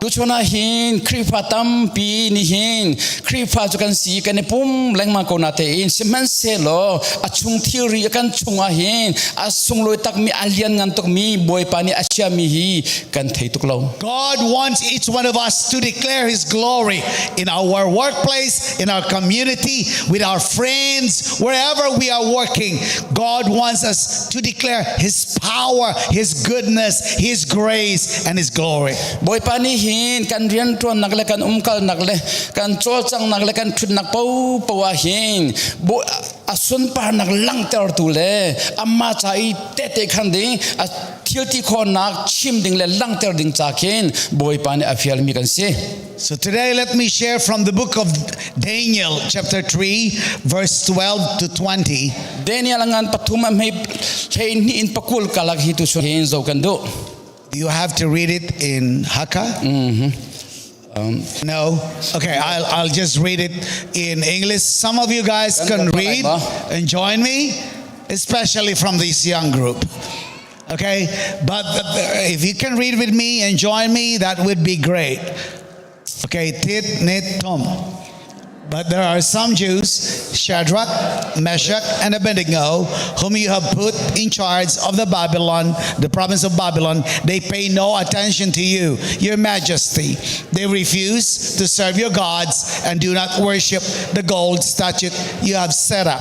Tuchun ah hin Khrihfa tampi nih hin Khrihfa cu kan si kan i pum lengmang ko na tein sihmanhsehlaw a chung thilri kan chungah hin a sunglawi takmi a lianngan tukmi Bawipa nih a chiami hi kan thei tuk lo. God wants each one of us to declare His glory in our workplace, in our community, with our friends, wherever we are working. God wants us to declare His power, His goodness, His grace, and His glory. Bawipa nih hin kan rianṭuannak le kan umkalnak le kan cawlcanghnak le kan ṭhutnak paohpaoh ah hin a sunparnak langhtertu le amah ca i tehte khan ding a thil ti khawhnak chim ding le langhter ding ca khin Bawipa nih a fialmi kan si. So today let me share from the book of Daniel chapter 3 verse 12 to 20. Daniel ngan pathum a hmei hlei hnih in pakul kalak hi tu sun hin zo kan duh. Do you have to read it in Hakha? Mm-hmm. No? Okay, I'll just read it in English. Some of you guys can read and join me, especially from this young group. Okay, but if you can read with me and join me, that would be great. Okay, tit nit tom. But there are some Jews, Shadrach, Meshach, and Abednego, whom you have put in charge of the Babylon, the province of Babylon. They pay no attention to you, your majesty. They refuse to serve your gods and do not worship the gold statue you have set up.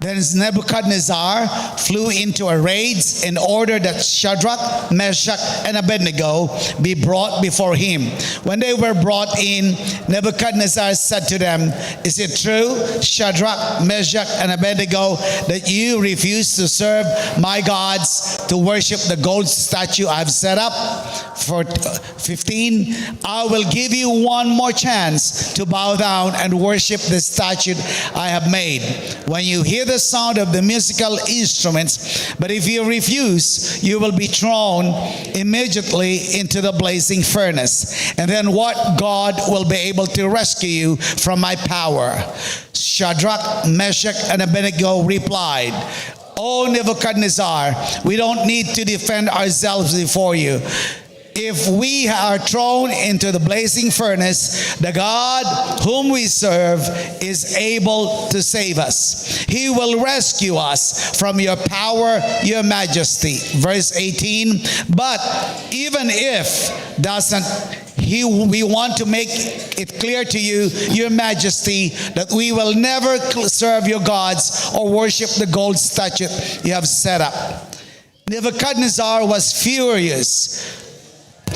Then Nebuchadnezzar flew into a rage and ordered that Shadrach, Meshach, and Abednego be brought before him. When they were brought in, Nebuchadnezzar said to them, Is it true, Shadrach, Meshach, and Abednego, that you refuse to serve my gods, to worship the gold statue I've set up? For 15, I will give you one more chance to bow down and worship the statue I have made. When you hear the sound of the musical instruments, but if you refuse, you will be thrown immediately into the blazing furnace. And then what God will be able to rescue you from my power? Shadrach, Meshach, and Abednego replied, O Nebuchadnezzar, we don't need to defend ourselves before you. If we are thrown into the blazing furnace, the God whom we serve is able to save us. He will rescue us from your power, your majesty. Verse 18 But even if doesn't he, we want to make it clear to you, your majesty, that we will never serve your gods or worship the gold statue you have set up. Nebuchadnezzar was furious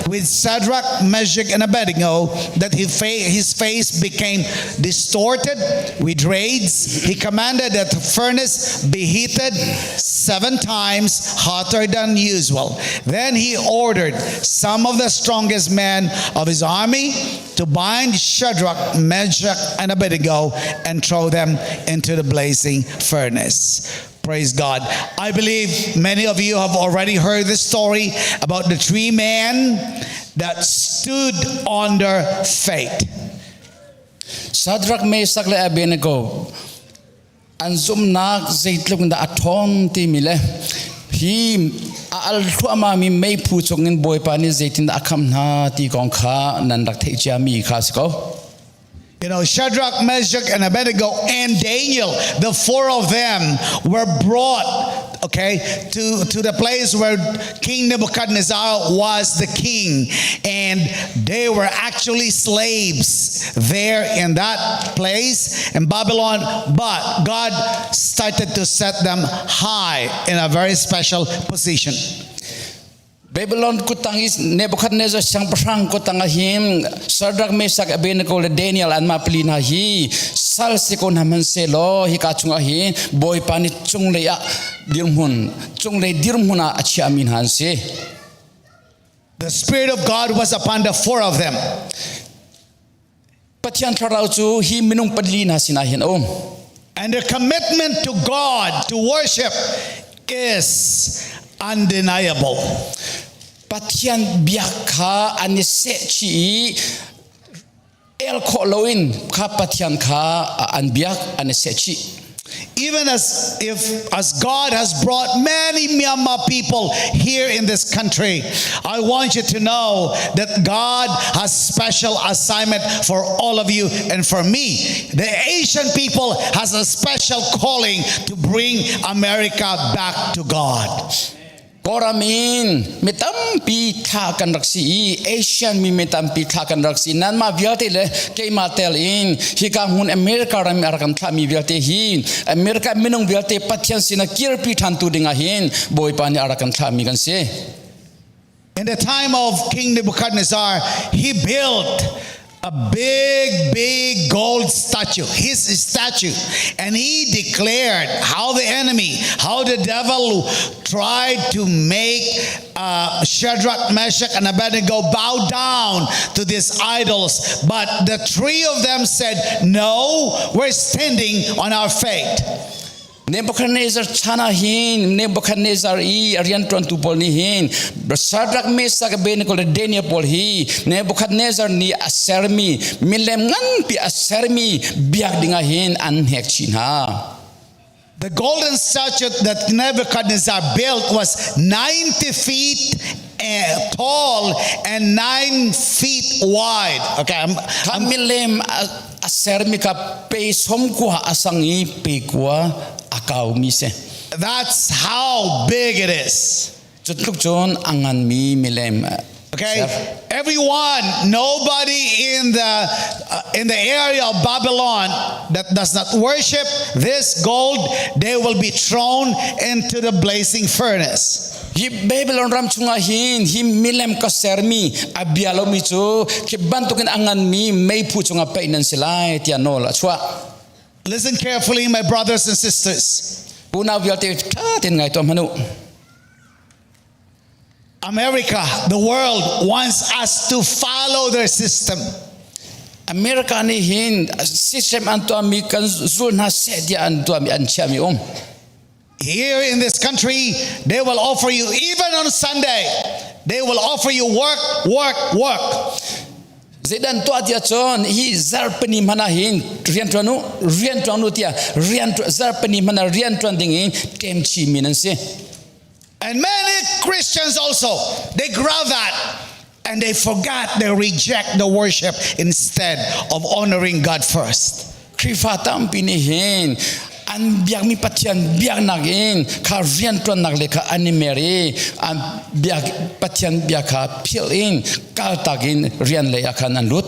with Shadrach, Meshach, and Abednego that his face became distorted with rage. He commanded that the furnace be heated seven times hotter than usual. Then he ordered some of the strongest men of his army to bind Shadrach, Meshach, and Abednego and throw them into the blazing furnace. Praise God. I believe many of you have already heard the story about the three men that stood on their faith. Shadrach, Meshach le Abednego an zumhnak zeitluk dah a ṭhawn timi le hi a al thluahmah mi meiphu chungin Bawipa nih zeitindah a khamh hna ti kong kha nan rak theih ciami kha si ko. Shadrach, Meshach, and Abednego and Daniel, the four of them were brought, okay, to the place where King Nebuchadnezzar was the king. And they were actually slaves there in that place in Babylon. But God started to set them high in a very special position. Babylon kuttang i Nebuchadnezzar siangpahrang kuttang ah hin Shadrach, Meshach, Abednego le Daniel anmah pali hna hi sal si ko hna hmanhsehlaw hika chungah hin Bawipa nih cunglei ah dirhmun cunglei dirhmun ah a chiahmi hna an si. The Spirit of God was upon the four of them. Pathian thlarau cu hi minung pali hna sinah hin a um. And their commitment to God, to worship, is undeniable. Pathian biak kha an i seh chih i el khawh loin kha Pathian kha an biak an i seh chih. Even as if as God has brought many Myanmar people here in this country, I want you to know that God has special assignment for all of you and for me. The Asian people has a special calling to bring America back to God. Kawlram in mi tampi thlah kan rak si i Asian mi mi tampi thlah kan rak si nanmah vialte le keimah tel in hika hmun America ram i a rak kan thlahmi vialte hi America minung vialte Pathian sinah kirpi ṭhan tu dingah hin Bawipa nih a rak kan thlahmi kan si. In the time of King Nebuchadnezzar, he built a big, big gold statue, his statue. And he declared how the enemy, how the devil tried to make Shadrach, Meshach, and Abednego bow down to these idols. But the three of them said, No, we're standing on our faith. Nebuchadnezzar chan ah hin Nebuchadnezzar i a rianṭuantu pawl nih hin Shadrach, Meshach, Abednego le Daniel pawl hi Nebuchadnezzar nih a sermi milem nganpi a sermi biak dingah hin an hnek chih hna. The golden statue that Nebuchadnezzar built was 90 feet tall and 9 feet wide. Okay, I'm, Kha milem a A sermi kha pe som kua a sang i pe kua a kaumi si. That's how big it is. Cu tluk cun a nganmi milem Okay, everyone, nobody in the in the area of Babylon that does not worship this gold, they will be thrown into the blazing furnace. Hi Babylon ram chungah hin hi milem ka sermi a bia lomi cu khi bantukin a nganmi meiphu chungah paih nan si lai tiah nawl a chuah. Listen carefully, my brothers and sisters. Unau vialte ṭha tein ngai tuah hmanh u. America, the world wants us to follow their system. America nih hin system an tuahmi kan zul hna seh tiah an tuahmi an chiahmi um. Here in this country, they will offer you, even on Sunday, they will offer you work, work, work. Zeidan tuah tiah cun hi zarhpini hmanh ah hin rian ṭuan u, rian ṭuan u tiah rian zarhpini hmanh ah rian ṭuan ding in ṭemchi mi nan si. And many Christians also, they grab that and they forgot, they reject the worship instead of honoring God first. Khrihfa tampi nih hin an biakmi Pathian biaknak in kha rianṭuannak le kha an i mer i an biak Pathian bia kha philh in kaltak in rian lei ah khan an lut.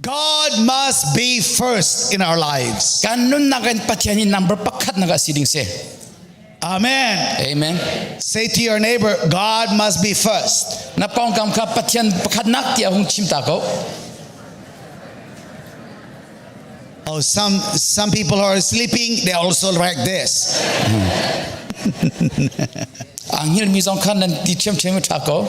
God must be first in our lives. Kan nunnak in Pathian hi number pakhat nak ah si ding si. Amen. Amen. Say to your neighbor, God must be first. Na pawngkam kha Pathian pakhatnak tiah hung chim ta ko. Oh, some some people who are sleeping, they also like this. Angel mi zong khan nan ti ṭhiamṭhiam ṭha ko.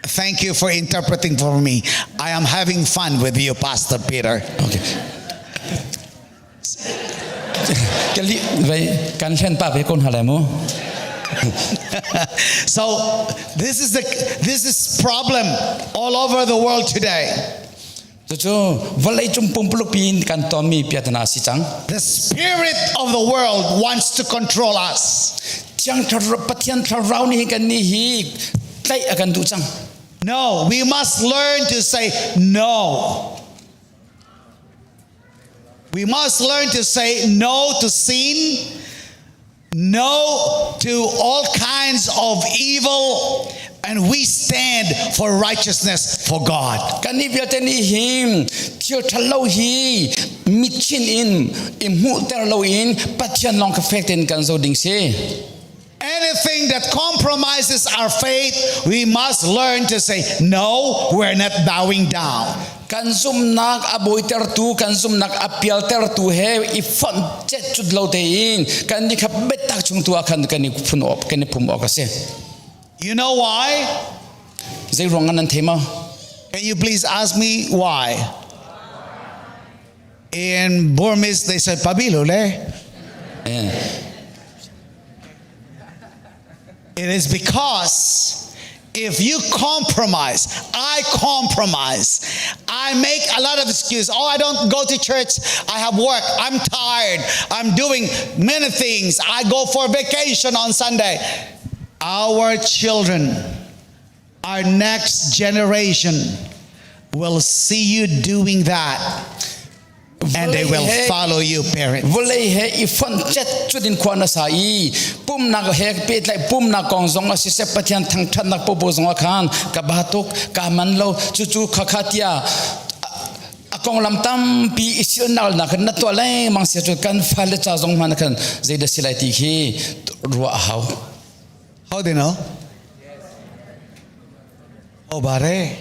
Thank you for interpreting for me. I am having fun with you, Pastor Peter. Okay. Kan hlen pa ve ko hna lai mu. So this is the this is problem all over the world today. Cucu vawlei cung pumpuluk piin kan tonmi piatana si cang. The spirit of the world wants to control us. Thiang Pathian thlarau nih kan nih hi tlaih a kan duh cang. No, we must learn to say no. We must learn to say no to sin, no to all kinds of evil, and we stand for righteousness for God. Kan nih vialte nih hin thil ṭhalo hi mitchin in i hmuhter loin Pathian lawng kha fek tein kan zo ding si. Anything that compromises our faith, we must learn to say, no, we're not bowing down. Kan zumnak a bawitertu, kan zumnak a pialtertu he i fonh cet cut lo tein kan nih kha biatak chung tu ah khan kan i phun awk kan i phum awk a si. You know why? Zei ruang nan thei maw? Can you please ask me why? In Burmese, they said, Pabilo le. It is because if you compromise, I compromise. I make a lot of excuses. Oh, I don't go to church. I have work. I'm tired. I'm doing many things. I go for vacation on Sunday. Our children, our next generation will see you doing that and they will follow you parents. Vawlei he i fonh cet cutin khua na sa i pumnak he pehtlaih pumnak kong zong a siseh Pathian thangṭhatnak popo zong ah khan ka ba tuk ka man lo cucu khakha tiah a konglam tampi i silnalnak na tuah lengmang sia cu kan fale ca zong hmanh khan zeidah si lai ti khi ruah a hau. How they know? Oh, bare.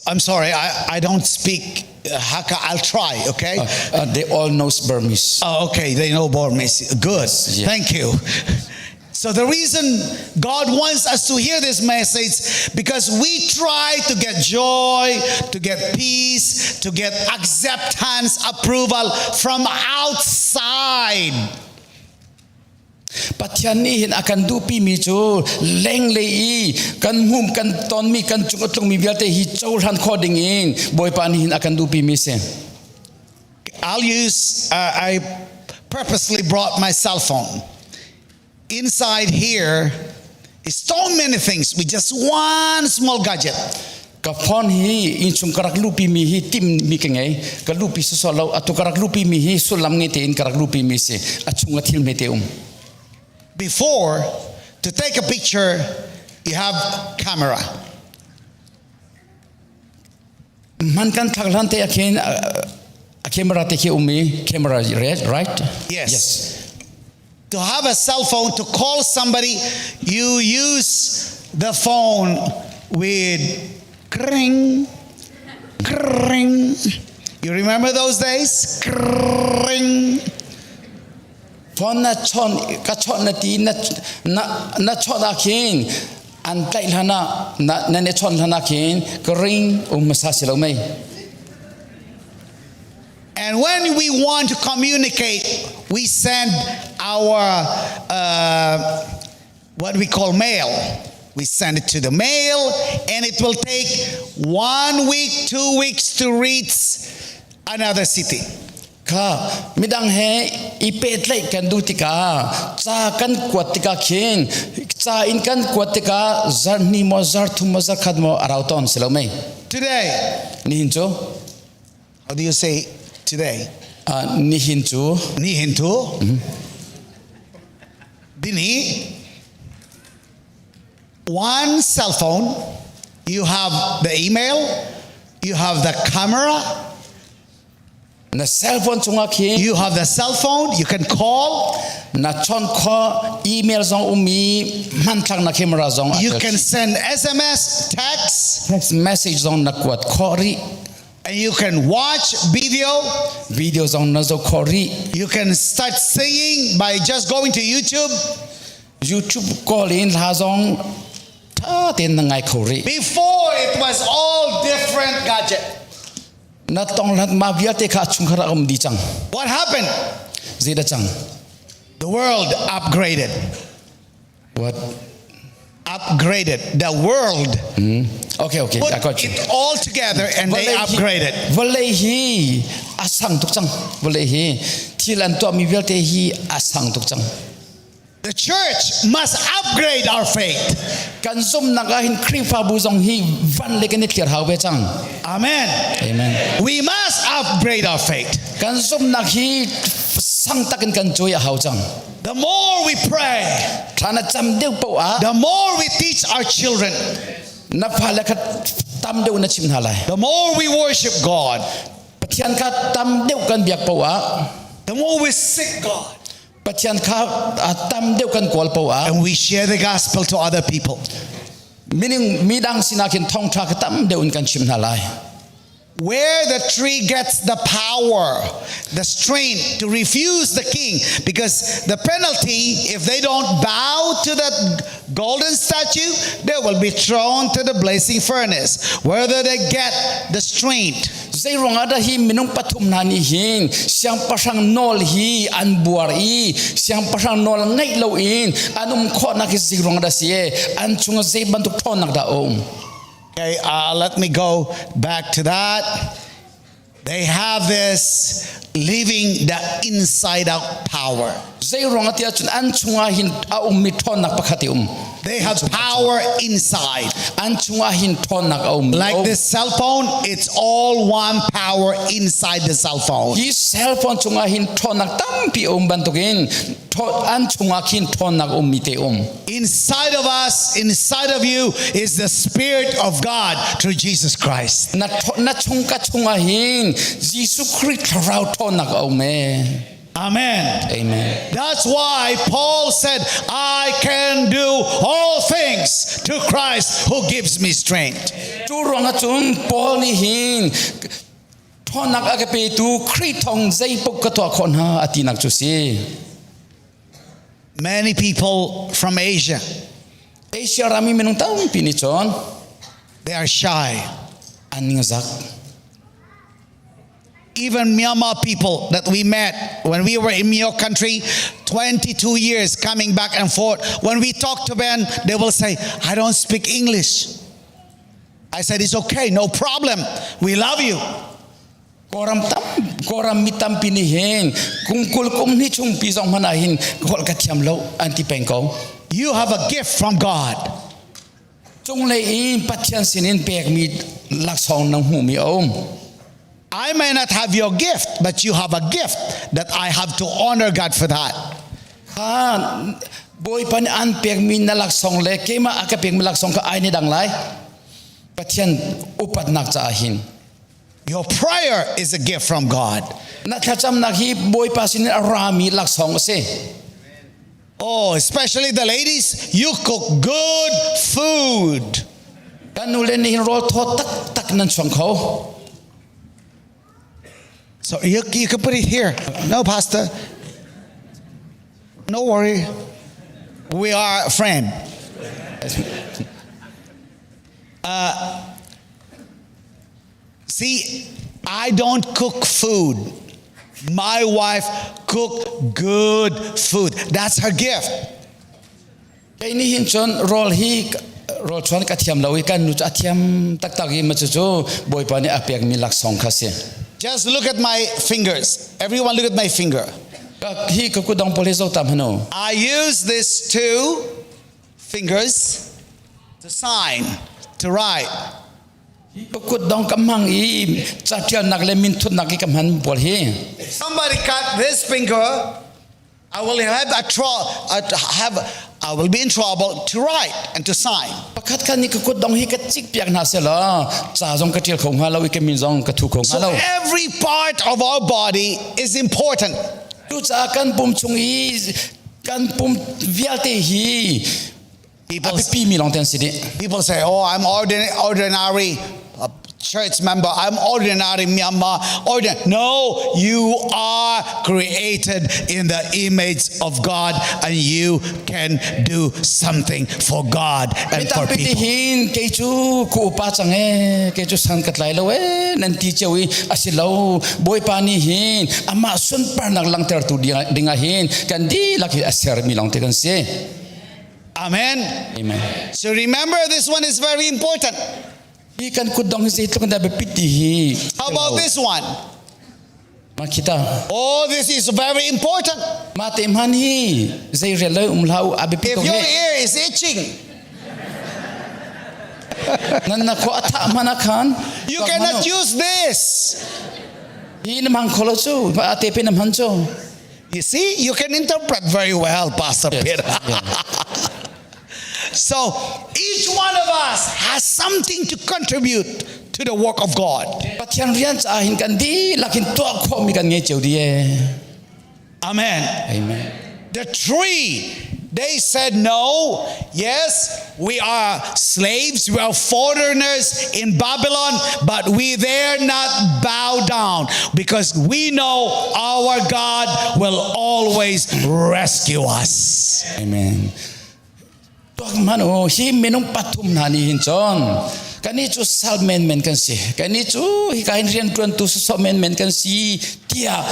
I'm sorry, I, I don't speak Hakka. I'll try, okay? Uh, they all know Burmese. Oh, okay, they know Burmese. Good. Yeah. Thank you. So the reason God wants us to hear this message because we try to get joy, to get peace, to get acceptance, approval from outside. Pathian nih hin a kan duhpimi cu lenglei i kan hmum kan tonmi kan cung a tlungmi vialte hi cohlan khawh ding in Bawipa nih hin a kan duhpimi si. I'll use, I purposely brought my cell phone. Inside here is so many things with just one small gadget. Ka phone hi innchung ka rak lupi mi hi tim mi ka ngei. Ka lupi sawsawh lo. Atu ka rak lupi mi hi sullam ngei tein ka rak lupi mi si. A chung a thil hmete um. Before, to take a picture, you have camera. Hman kan thlak hlan te akhin a camera te khi um i camera right? Yes. Yes. To have a cell phone to call somebody, you use the phone with kring, kring. You remember those days? Kring. Phone na chon ka chon na ti na na na chon ah khin an tlaih hlan ah na na ne chon hlan ah khin ka ring um hmasa si lo mei. And when we want to communicate, we send our what we call mail. We send it to the mail, and it will take one week, 2 weeks to reach another city. Kha midang he i pehtlaih kan duh tikah ca kan kuat tikah khin ca in kan kuat tikah zarhni maw zarthum maw zarkhat maw a rau tawn si lo mei? Today. Nihin cu. How do you say today? Nihin cu. Nihin cu. Dini one cell phone, you have the email, you have the camera. Na cell phone chungah khin You have the cell phone, you can call. Na chon kho email zong um i hmanthlak na camera zong. You can send SMS, text. Text message zong na kuat khawh rih. And you can watch video. Video zong na zoh khawh rih. You can start singing by just going to YouTube. YouTube call in hla zong tha tein na ngai kho rih. Before it was all different gadget. Na tong hlat ma vialte kha chungkhar a um di cang. What happened? Zeidah cang? The world upgraded. What? Upgraded. The world. Okay. Put I got you. it all together and they upgraded. Vawlei hi a sang tuk cang. Vawlei hi thil an tuahmi vialte hi a sang tuk cang. The church must upgrade our faith. Kan zumnak ah hin Khrihfabu zong hi van le kan i thlir hau ve cang. Amen. Amen. We must upgrade our faith. Kan zumnak hi sang takin kan cuai a hau cang. The more we pray, Thla na cam deuh paoh ah, the more we teach our children, na fale kha tam deuh na chim hna lai. The more we worship God, Pathian kha tam deuh kan biak paoh ah, the more we seek God, Pathian kha tam deuh kan kawl paoh ah, and we share the gospel to other people. Meaning midang sinah khin thawngtha kha tam deuh in kan chim hna lai. Where the tree gets the power, the strength to refuse the king, because the penalty, if they don't bow to that golden statue, they will be thrown to the blazing furnace. Whether they get the strength. Zei ruangah dah hi minung pathum hna nih hin siangpahrang nawl hi an buar i siangpahrang nawl ngaih loin an um khawhnak hi zei ruangah dah si an chungah zei bantuk ṭhawnnak dah a um? Okay, let me go back to that. They have this living the inside out power. Zei ruangah tiah cun an chungah hin a ummi ṭhawnnak pakhat i um. They have power inside. An chungah hin ṭhawnnak a um. Like this cell phone, it's all one power inside the cell phone. Hi cell phone chungah hin ṭhawnnak tampi a um bantukin an chungah khin ṭhawnnak ummi te um. Inside of us, inside of you is the Spirit of God through Jesus Christ. Na na chung ka chungah hin Jesuh Khrih thlarau ṭhawnnak a um ee. Amen. Amen. That's why Paul said, I can do all things to Christ who gives me strength. Cu ruangah cun Paul nih hin ṭhawnnak a ka petu Khrih thawng zeipaoh ka tuah khawh hna a tinak cu si. Many people from Asia, Asia rami minung tampi nih cun they are shy. An ningzak. Even Myanmar people that we met when we were in your country, 22 years coming back and forth, when we talk to them, they will say, I don't speak English. I said, It's okay, no problem. We love you. Kawlram tam Kawlram mi tampi nih hin kum 20 kum hnih chung pi zong hmanh ah hin holh ka thiam lo an ti peng ko. You have a gift from God. Cunglei in Pathian sinin pekmi laksawng na hmuhmi a um. I may not have your gift, but you have a gift that I have to honor God for that. Kha Bawipa nih an pekmi na laksawng le keimah a ka pekmi laksawng kha ai ni dang lai. Pathian upatnak caah hin. Your prayer is a gift from God. Na thlacamnak hi Bawipa sinin a rami laksawng a si. Oh, especially the ladies, you cook good food. Kan nu le nih hin rawl thaw taktak nan chuang kho. So you can put it here. No, Pastor. No worry. We are a friend. See, I don't cook food. My wife cook good food. That's her gift. Kei nih hin cun rawl hi rawl chuan ka thiam lo i kan nu cu a thiam taktak i ma cucu Bawipa nih a pekmi laksawng kha si. Just look at my fingers. Everyone look at my finger. Ka hi ka kutdong pawl hi zo tam hanu. I use these two fingers to sign, to write. Ka kutdong ka hmang i catialnak le minthutnak i ka hman pawl hi. Somebody cut this finger, I will have a have I will be in trouble to write and to sign. Pakhat khat nih ka kutdong hi ka cik piak hna selaw ca zong ka ṭial kho hnga lo i ka min zong ka thu kho hnga So lo. every part of our body is important. Cucaah kan pum chung i kan pum vialte hi People, a biapimi lawng te an si dih. people say, "Oh, I'm ordinary, ordinary church member. I'm ordinary Myanmar. Ordinary." No, you are created in the image of God, and you can do something for God and for Mi tampi people. hin kei cu ku upa cang e kei cu san ka tlai lo e nan ti cio i a si lo Bawipa nih hin amah sunparnak langhtertu dingah hin kan dihlak hi a sermi lawng te kan si. Amen. Amen. So remember, this one is very important. Hi kan kutdong hi zeitluk in dah biapit ti hi. How about this one? Ma khita. Oh, this is very important. Ma te hman hi zei rel lo um hlah u a biapit If tuk your he. ear is itching, Nan na khua a thah hman ah khan. you cannot use this. Hi na hmang kho lo cu. A te pe na hman cu. You see, you can interpret very well, Pastor Yes. Peter. Yeah. So each one of us has something to contribute to the work of God. Pathian rian caah hin kan dihlak hin tuah khawhmi kan ngei cio dih ee. Amen. Amen. The tree, they said no. Yes, we are slaves, we are foreigners in Babylon, but we dare not bow down because we know our God will always rescue us. Amen. Tuak hmanh u, hi minung pathum hna nih hin cun kannih cu sal menmen kan si. Kannih cu hika hin rianṭuantu sawsawh menmen kan si tiah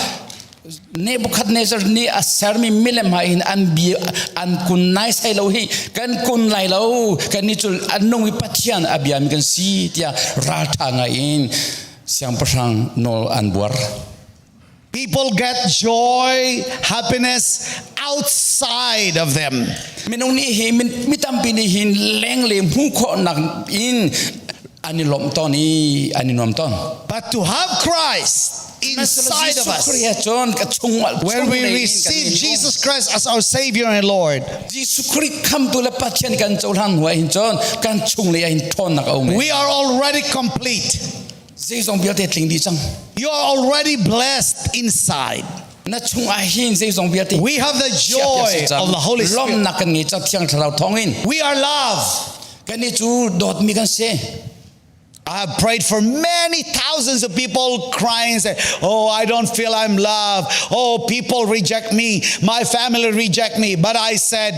Nebuchadnezzar nih a sermi milem ha hin an bi an kun nai sai lo hi kan kun lai lo kannih cu an nung i Pathian a biami kan si tiah ralṭha ngai in siangpahrang nawl an buar. People get joy, happiness outside of them. Minung nih hi mi tampi nih hin lengle hmuh khawhnak in an i lawmh tawn i an i nuam tawn. But to have Christ inside of us, when we receive Jesus Christ as our Savior and Lord, Jesuh Khrih khamtu le Pathian kan cohlan hnu ah hin cun kan chung lei ah hin ṭhawnnak a um. We are already complete. Zeizong vialte tling dih cang. You are already blessed inside. Na chung ah hin zeizong vialte We have the joy of the Holy Spirit. Lawmhnak kan ngei cang Thiang Thlarau thawngin. We are love. Kannih cu dawtmi kan si. I have prayed for many thousands of people crying, say, Oh, I don't feel I'm loved. Oh, people reject me. My family reject me. But I said,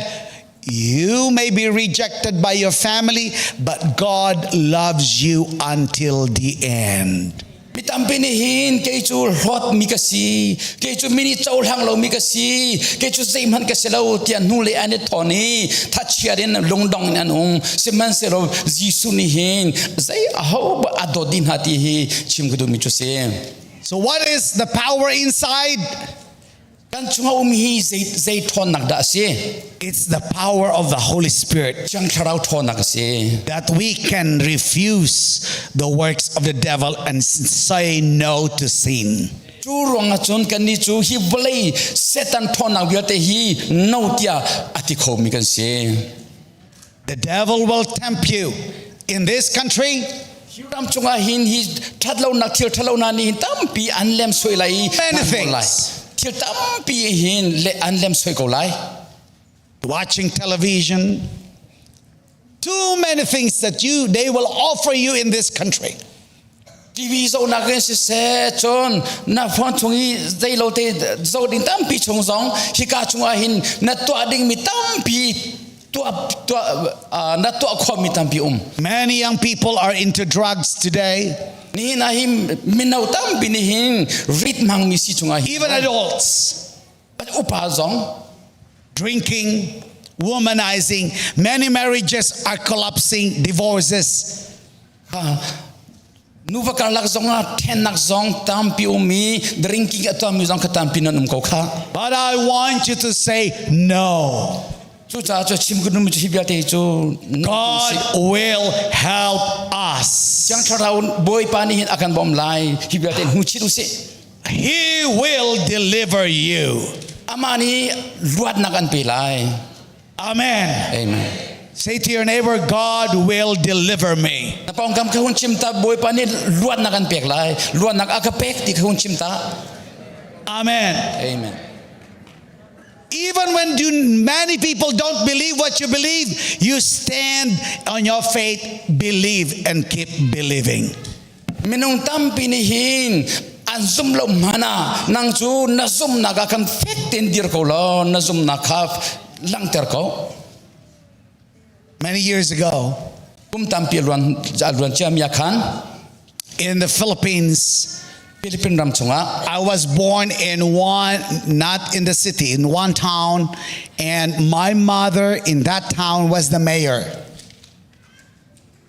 You may be rejected by your family, but God loves you until the end. Mi tampi nih hin kei cu hlawtmi ka si, kei cu mi nih cohlang lomi ka si, kei cu zeihmanh ka si lo tiah hnu le an i thawn i thachiat in lungdong in an um. Sihmanhsehlaw Jesuh nih hin zei aho a dawt dih hna ti hi chim ka duhmi cu si. So what is the power inside? Kan chungah um hi zei zei ṭhawnnak dah a si? It's the power of the Holy Spirit. Thiang Thlarau ṭhawnnak a si. That we can refuse the works of the devil and say no to sin. Cu ruangah cun kannih cu hi vawlei Satan ṭhawnnak vialte hi no tiah a ti khomi kan si. The devil will tempt you in this country. Hi ram chungah hin hi ṭhatlonak thil ṭhalonak nih hin tampi an lem soi lai i many things. Thil tampi hin le an lem soi ko lai. Watching television, too many things that you they will offer you in this country. TV zohnak in siseh cun na phone chung i zeilo te zoh ding tampi chung zong hika chungah hin na tuah dingmi tampi tuah tuah na tuah khawhmi tampi um. Many young people are into drugs today. Nihin ah hin mino tampi nih hin rit hmangmi si chungah hin even adults upa zong drinking, womanizing, many marriages are collapsing, divorces. Nuva karlak zongah ṭhennak zong tampi um i drinking a tuahmi zong kha tampi nan um ko kha. But I want you to say no. Cucaah cu chim ka duhmi cu hi vialte cu God will help us. Thiang Thlarau Bawipa nih hin a kan bawmh lai. Hi vialte hmu chin usih. He will deliver you. Amah nih luatnak an pe lai. Amen. Amen. Say to your neighbor, God will deliver me. Na pawngkam kha hun chim ta Bawipa nih luatnak an pek lai. Luatnak a ka pek ti kha hun chim ta. Amen. Amen. Even when do many people don't believe what you believe, you stand on your faith, believe and keep believing. Minung tampi nih hin an zum lo hmanh ah nang cu na zumhnak ah khan fek tein dir ko law na zumhnak kha langhter ko. Many years ago, kum tampi luan luan ciami ah khan in the Philippines, Philippine ram chungah I was born in one, not in the city, in one town, and my mother in that town was the mayor.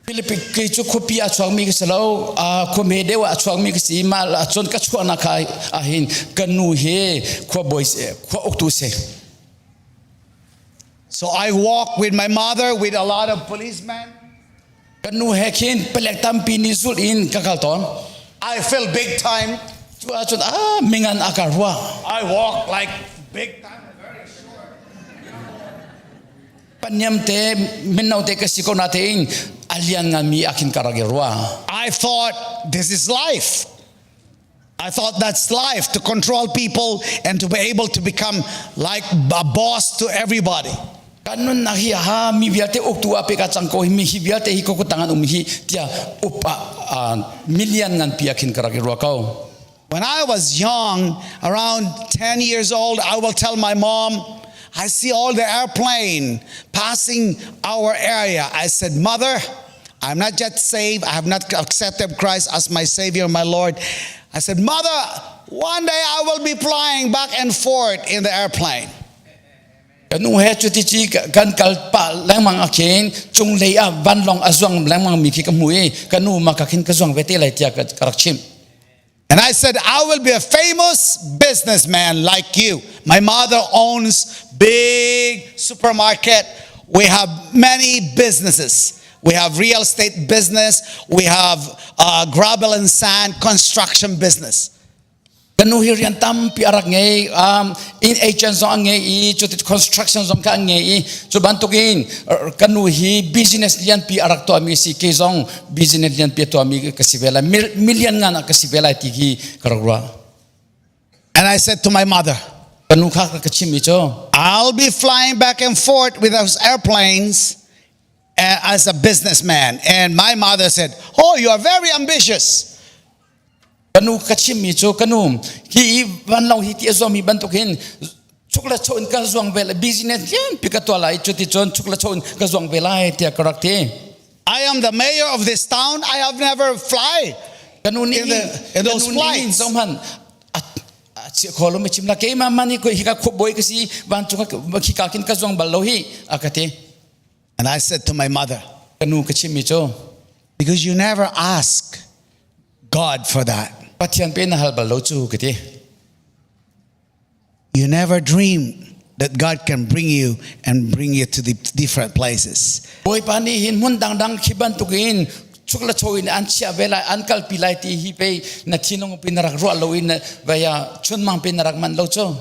Philippine kei cu khuapi a chuakmi ka si lo khuame deuh ah a chuakmi ka si mah cun ka chuahnak kha ahhin ka nu hi khua bawi khua uktu si. So I walk with my mother with a lot of policemen. Ka nu he khin palek tampi nih zulh in ka kal tawn. I feel big time. Cu ahcun ah mingan a ka ruah. I walk like big time. Very short. Paniam te mino te ka si ko na tein a lian nganmi ah khin ka rak i ruah. I thought this is life. I thought that's life to control people and to be able to become like a boss to everybody. Kan nunnak hi ha mi vialte uktu a peka cang ko hi mi hi vialte hi ko tangan um hi tia upa million ngan pi khin ka rak i ruah ko. When I was young, around 10 years old, I will tell my mom, I see all the airplane passing our area. I said, Mother, I'm not yet saved. I have not accepted Christ as my Savior, my Lord. I said, Mother, one day I will be flying back and forth in the airplane. Kan nu he cuti ci kan kal pa lengmang a khin cung lei ah vanlawng a zuang lengmang mi khi ka hmu i ka nu ma ka khin ka zuang ve te lai tiah ka rak chimh. And I said, I will be a famous businessman like you. My mother owns big supermarket. We have many businesses. We have real estate business. We have uh, gravel and sand construction business. Kan nu hi rian tampi a rak ngei um, in agent zong a ngei i cu construction zong kha a ngei i cu bantukin kan nu hi business lianpi a rak tuahmi si ke zong business lianpi a tuahmi ka si ve lai million ngan ah ka si ve lai ti khi ka rak ruah. And I said to my mother, Kan nu kha ka chimmi cu I'll be flying back and forth with those airplanes as a businessman. And my mother said, Oh, you are very ambitious. Kanu ka chimmi cu kanu hi vanlawng hi ti a zuangmi bantuk hin chuk le cho in ka zuang ve lai business lianpi ka tuah lai cuti cun chuk le cho in ka zuang ve lai tiah ka rak ti. I am the mayor of this town. I have never fly kanu nih in, the, in those kanu nih flights. zong hman a kholo mi chim la keimah mani ko hika khuabawi ka si vancung hika kin ka zuang bal lo hi a ka ti. And I said to my mother, Kanu ka chimmi cu because you never ask God for that. Pathian pe na hal bal lo cu ka ti. You never dream that God can bring you and bring you to the different places. Bawipa nih hin hmun dangdang khi bantukin chuk le cho in an chiah ve lai an kalpi lai ti hi pei na thinlung pin na rak ruah lo in vaya chunmang pin na rak man lo cu.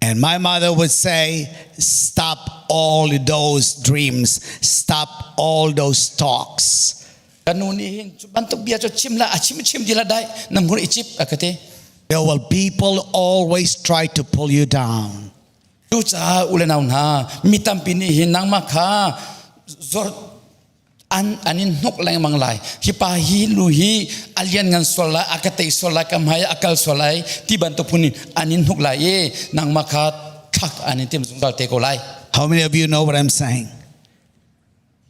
And my mother would say, Stop all those dreams, stop all those talks. Ka nu nih hin cu bantuk bia cu chim la a chim chim di la dai na hmur i cip a ka ti. There will people always try to pull you down. Cucaah u le nau hna mi tampi nih hin nangmah kha zor an an in hnuk lengmang lai hi pa hi lu hi a lian ngan sual lai a ka tei sual lai ka hmai a kal sual lai ti bantuk phun in an in hnuk lai i nangmah kha thlak an in tim zungzal te ko lai. How many of you know what I'm saying?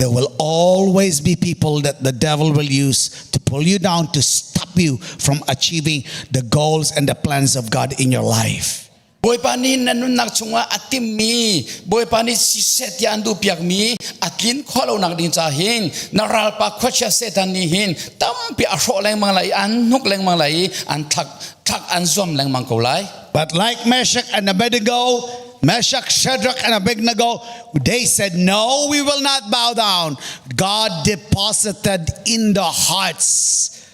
There will always be people that the devil will use to pull you down, to stop you from achieving the goals and the plans of God in your life. Bawipa nih na nunnak chungah a timmi Bawipa nih siseh tiah an duhpiakmi a tlin khawh lonak ding ca hin na ralpa khuachia Satan nih hin tampi a hrawh lengmang lai i an hnuk lengmang lai i an thlak thlak an zuam lengmang ko lai. But like Meshach and Abednego, Meshach, Shadrach, and Abednego, they said, No, we will not bow down. God deposited in the hearts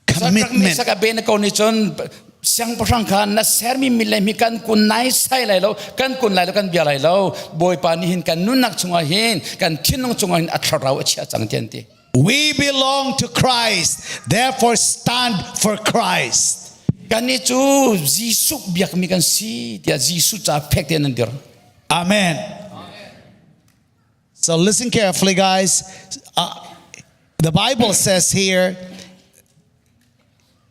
commitment. Meshach Abednego nih cun siangpahrang kha na sermi milem hi kan kun nai sai lai lo kan kun lai lo kan bia lai lo bawipa nih hin kan nunnak chungah hin kan thinlung chungah hin a thlarau a chia cang ti an ti We belong to Christ, therefore stand for Christ. Kannih cu Jesuh biakmi kan si tiah Jesuh ca fek tein an dir. Amen. So listen carefully, guys. The Bible says here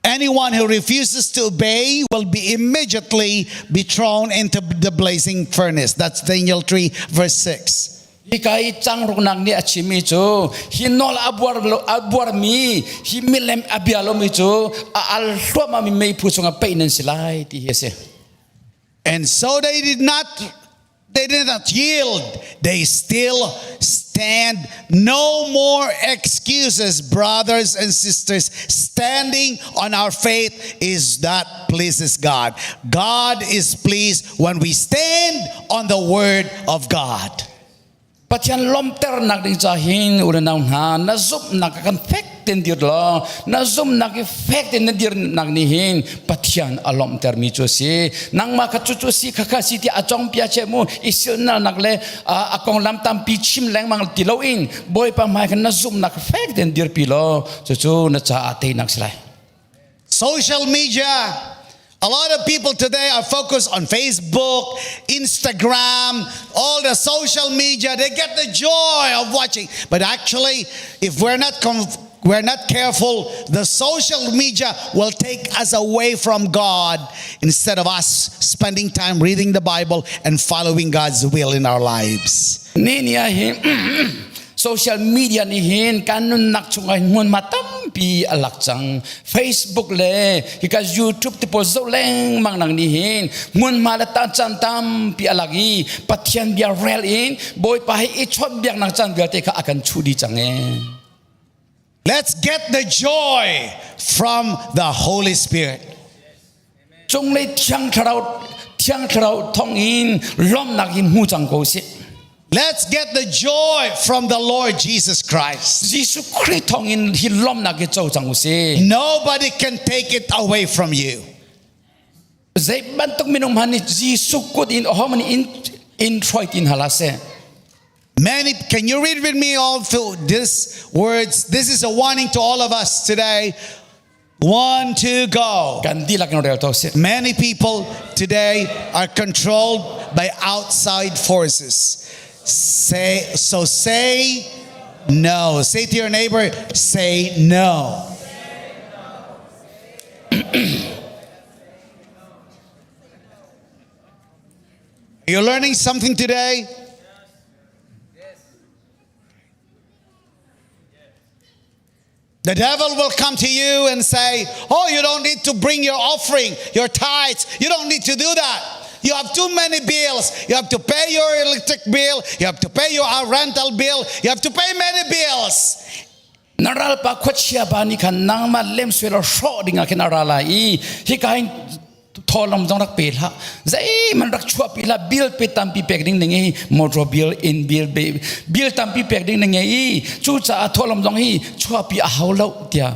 anyone who refuses to obey will be immediately be thrown into the blazing furnace. That's Daniel 3, verse 6. Hika i changruknak nih a chimmi cu hi nawl a buar lo a buarmi hi milem a bia lomi cu a al hluahmahmi meiphu chungah paih nan si lai ti hi a si. And so they did not they did not yield. They still stand. No more excuses, brothers and sisters. Standing on our faith is that pleases God. God is pleased when we stand on the word of God. Pathian lawmternak ding ca hin u le nau hna na zumhnak kan fek ten dir law na zumhnak i fek ten na dirnak nih hin Pathian a lawmhtermi cu a si nangmah kha cucu si kha kha si ti a congpia che mu i silnalnak le a konglam tampi chim lengmang ti loin Bawipa hmai khan na zumhnak fek ten dirpi law cucu na caah teinak si lai Social media. A lot of people today are focused on Facebook, Instagram, all the social media. They get the joy of watching. But actually, if we're not we're not careful, the social media will take us away from God instead of us spending time reading the Bible and following God's will in our lives. Ni ni ah hin social media nih hin kan nunnak chungah hin hmunhma tampi a lak cang. Facebook le hika YouTube te pawl zoh lengmang nang nih hin hmunhma le ta caan tampi a lak i Pathian bia rel in Bawipa he i chawnhbiaknak caan vialte kha a kan chuh dih cang ee. Let's get the joy from the Holy Spirit. Cunglei thiang thlarau thiang thlarau thong in lawmnak hi hmu cang ko sih. Let's get the joy from the Lord Jesus Christ. Jesuh Khrih thong in hi lawmnak hi co cang usih. Nobody can take it away from you. Zei bantuk minung hmanh nih Jesuh kut in ahohmanh in in hruai tin hlah seh. Many, can you read with me all through these words? This is a warning to all of us today. One, two, go. Kan dihlak in rel to sih. Many people today are controlled by outside forces. Say so say no. Say to your neighbor, say no. Are you learning something today? The devil will come to you and say, Oh, you don't need to bring your offering, your tithes. You don't need to do that. You have too many bills. You have to pay your electric bill. You have to pay your rental bill. You have to pay many bills. Na ralpa khuachia pa nih khan nangmah lemsoi la hrawh dingah khin a ra lai i hika hin. Tholom zong rak pe hlah. Zeihmanh rak chuah pi hlah. Bill pe tampi pek ding na ngei. Motor bill, inn bill, bill tampi pek ding na ngei i cucaah tholom zong hi chuahpi a hau lo tiah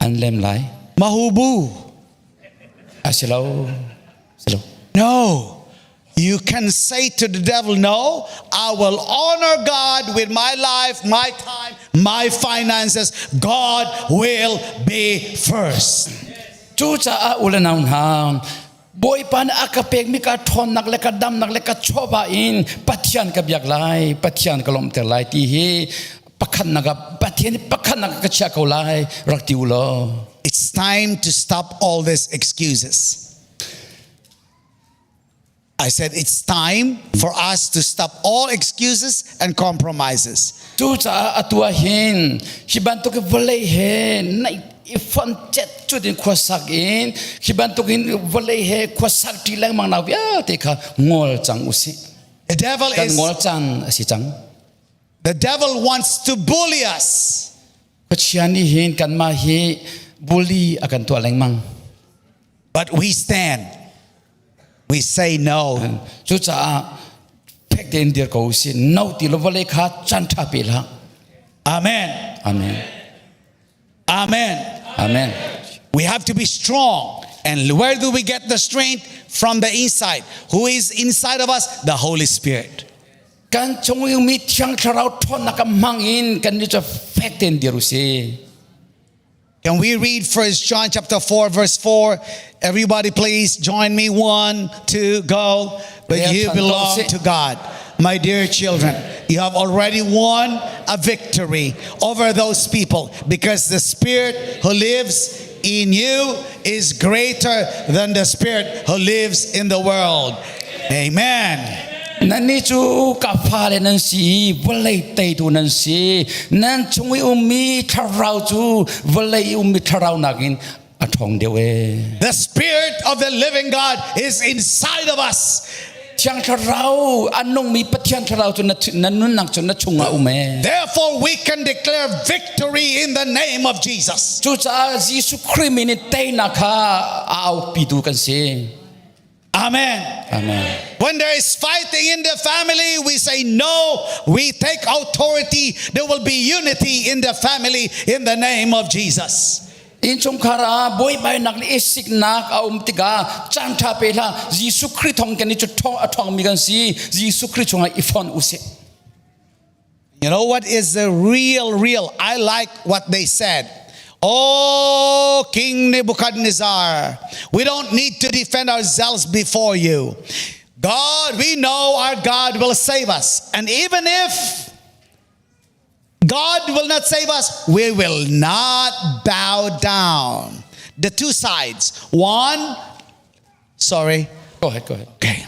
an lem lai. Mahubu. Asilo. Asilo. No. You can say to the devil, No, I will honor God with my life, my time, my finances. God will be first. Cucaah u le nau hna, Bawipa nih a ka pekmi ka ṭhawnnak le ka damnak le ka chawva in Pathian ka biak lai, Pathian ka lawmhter lai ti hi pakhatnak ah Pathian hi pakhatnak ah ka chiah ko lai rak ti u law. It's time to stop all these excuses. I said it's time for us to stop all excuses and compromises. Cucaah atu ah hin hi bantuk vawlei he naih i fon cet cutin khuasak in hi bantuk in vawlei he khuasak ṭi lengmang nak vialte kha ngol cang usih. The devil Kan is ngol caan a si cang. The devil wants to bully us. Pathian nih hin kanmah hi bully a kan tuah lengmang. But we stand. We say no. Cucaah fek tein dir ko usih. No ti lo vawlei kha caan ṭha pe hlah. Amen. Amen. Amen. Amen. We have to be strong. And where do we get the strength? From the inside. Who is inside of us? The Holy Spirit. Kan chung i mi thiang thlarau ṭhawnnak a hmang in kan nih cu fek tein dir usih. Can we read First John chapter 4 verse 4? Everybody please join me. One, two, go. But you belong to God. My dear children, you have already won a victory over those people because the spirit who lives in you is greater than the spirit who lives in the world. Amen. Nannih cu ka fale nan si i vawlei teitu nan si. Nan chung i ummi thlarau cu vawlei i ummi thlarau nakin a ṭhawng deuh ee. The spirit of the living God is inside of us. Thiang Thlarau a nungmi Pathian Thlarau cu na nunnak cu na chungah um ee. Therefore we can declare victory in the name of Jesus. Cucaah Jesuh Khrih min in teinak kha a aupitu kan si. Amen. Amen. When there is fighting in the family, we say no. We take authority. There will be unity in the family in the name of Jesus. Innchungkhar ah buaibainak le isiknak a um tikah caan ṭha pe hlah. Jesuh Khrih thawng kan i cu ṭhawng a ṭhawngmi kan si. Jesuh Khrih chungah i fon usih. You know what is the real, real? I like what they said. Oh, King Nebuchadnezzar, we don't need to defend ourselves before you. God, we know our God will save us. And even if God will not save us, we will not bow down. The two sides. One, sorry. Go ahead, go ahead. Okay.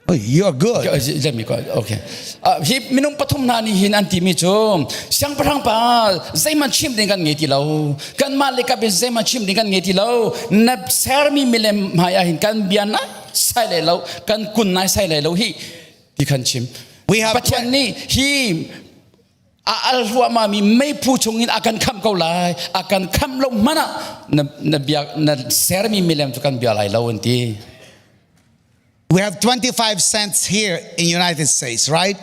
Oh, you're good. Let me go. Okay. Hi minung pathum hna nih hin an timi cu siangpahrang pa zeihmanh chim ding kan ngei ti lo. Kanmah le kap in zeihmanh chim ding kan ngei ti lo. Na sermi milem hmai ah hin kan bia nai sai lai lo, kan kun nai sai lai lo hi ti khan chim. We have Pathian nih hi a al hluahmah mi meiphu chungin a kan khamh ko lai a kan khamh lo hmanh ah na na bia na sermi milem cu kan bia lai lo an ti We have 25 cents here in United States, right?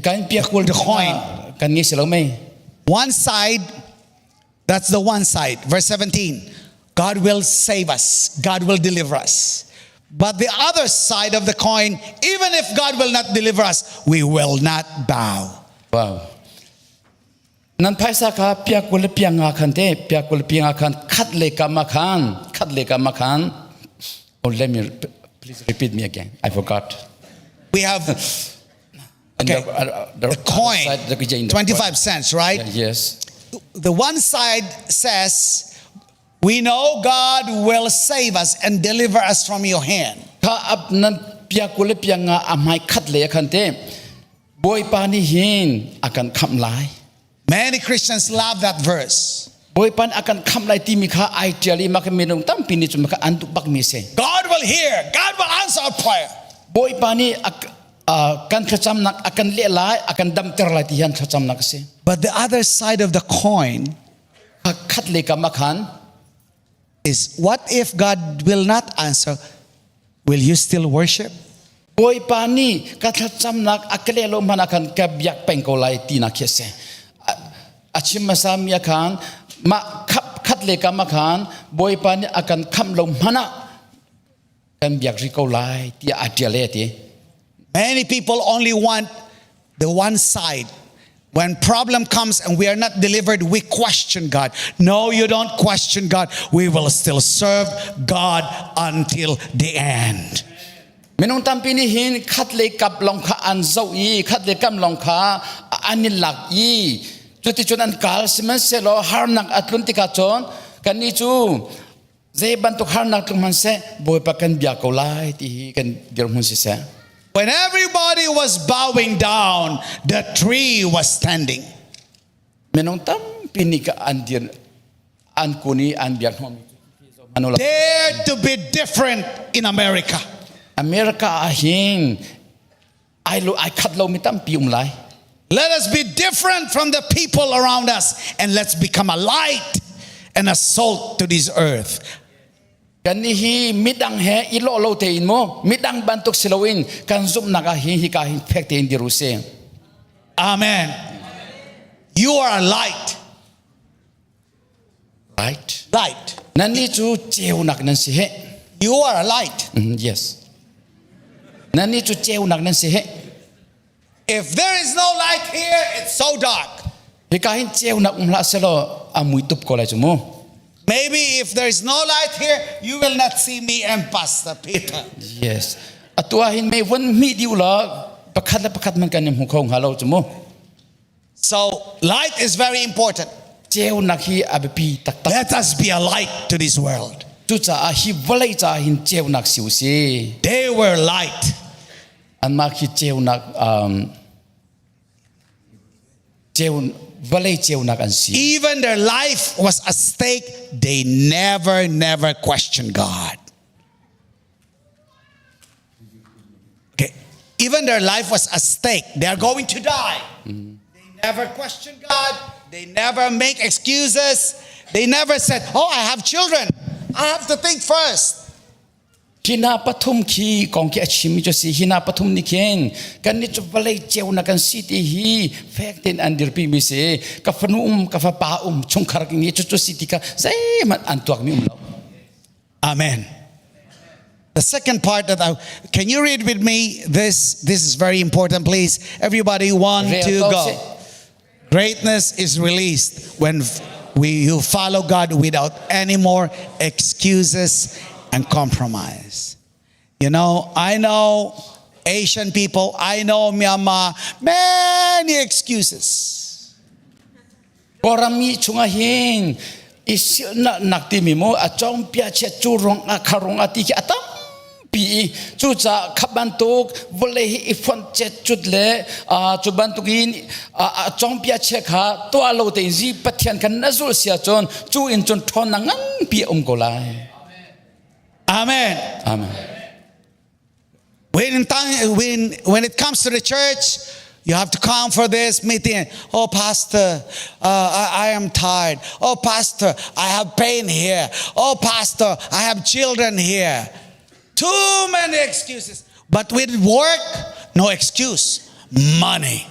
Kan pia kul The coin. Kan ngi si lo mei. One side, that's the one side. Verse 17. God will save us. God will deliver us. But the other side of the coin, even if God will not deliver us, we will not bow. Wow. Nan phaisa kha pia kul le pia nga khan te pia kul le pia nga khan khat le kam ah khan khat le kam ah khan oh let me please repeat me again I forgot we have okay, the, the, the coin side, the, the 25 cents right yeah, yes the one side says we know God will save us and deliver us from your hand kha ap nan pia kul le pia nga a hmai khat le khan te Bawipa nih hin a kan khamh lai. Many Christians love that verse. Bawipa nih a kan khamh lai timi kha ai ṭial i mah minung tampi nih cun mah an duh bakmi a si. God will hear. God will answer our prayer. Bawipa nih a kan thlacamnak a kan leh lai, a kan damter lai ti hi an thlacamnak a si. But the other side of the coin, khat le kam ah khan. is what if God will not answer? Will you still worship? Bawipa nih ka thlacamnak a ka leh lo hmanh ah khan ka biak peng ko lai tinak khi a si. A chim hmasa mi ah khan mah khap khat le kam ah khan Bawipa nih a kan khamh lo hmanh ah kan biak rih ko lai tiah a ṭial e a ti. Many people only want the one side. When problem comes and we are not delivered, we question God. No, you don't question God. We will still serve God until the end. Minung tampi nih hin khat le kap lawng kha an zoh i khat le kam lawng kha an i lak i cuticun an kal. Sihmanhsehlaw harnak a tlun tikah cun kannih cu zei bantuk harnak tlung hmanhseh Bawipa kan bia ko lai ti hi kan dirhmun siseh. When everybody was bowing down, the tree was standing. Minung tampi nih ka an dir an kun i an biak hnawhmi cu. Dare to be different in America. America ah hin ai lo ai khat lomi tampi um lai. Let us be different from the people around us and let's become a light and a salt to this earth. Kan nih hi midang he i lawh lo tein mu midang bantuk si loin kan zumhnak ah hi hika hin fek tein dir u sih. Amen. You are a light. Light. Light. Nan nih cu ceunak nan si he. You are a light. Yes. Nan nih cu ceunak nan si he. If there is no light here, it's so dark. Hika hin ceunak um hlah selaw a mui tup ko lai cu mu. Maybe if there is no light here, you will not see me and Pastor Peter. Yes. Atu ah hin mei von hmih dih ulaw pakhat le pakhat man kan i hmu kho hnga lo cu mu. So light is very important. Ceunak hi a biapi taktak. Let us be a light to this world. Cucaah hi vawlei caah hin ceunak si u si. They were light. Anmah khi ceunak ceu vawlei ceunak an si. Even their life was at stake, they never, never questioned God. Okay. Even their life was at stake. They are going to die. They never questioned God. They never make excuses. They never said, Oh, I have children. I have to think first. Hi hna pathum khi kong khi a chimmi cu a si. Hi hna pathum nih khin kannih cu vawlei ceunak kan si ti hi fek tein an dirpi mi si. Ka fanu um, ka fapa um, chungkhar ngi cu cu si ti kha zeihmanh an tuakmi um lo. Amen. The second part that I can you read with me this this is very important please everybody one two go Greatness is released when we you follow God without any more excuses and compromise. You know, I know Asian people, I know Myanmar, many excuses. Kawlram chungah hin i silnak timi mu a cawngpia chia cu rong a kha rong a ti khi a tampi i cucaah kha bantuk vawlei hi i fonh cet cut le cu bantuk in a cawngpia chia kha tuah lo tein zi Pathian kha na zulh si ahcun cu in cun ṭhawnnak nganpi a um ko lai. Amen. Amen. When, when, when it comes to the church, you have to come for this meeting. Oh, Pastor, I am tired. Oh, Pastor, I have pain here. Oh, Pastor, I have children here. Too many excuses. But with work, no excuse. Money.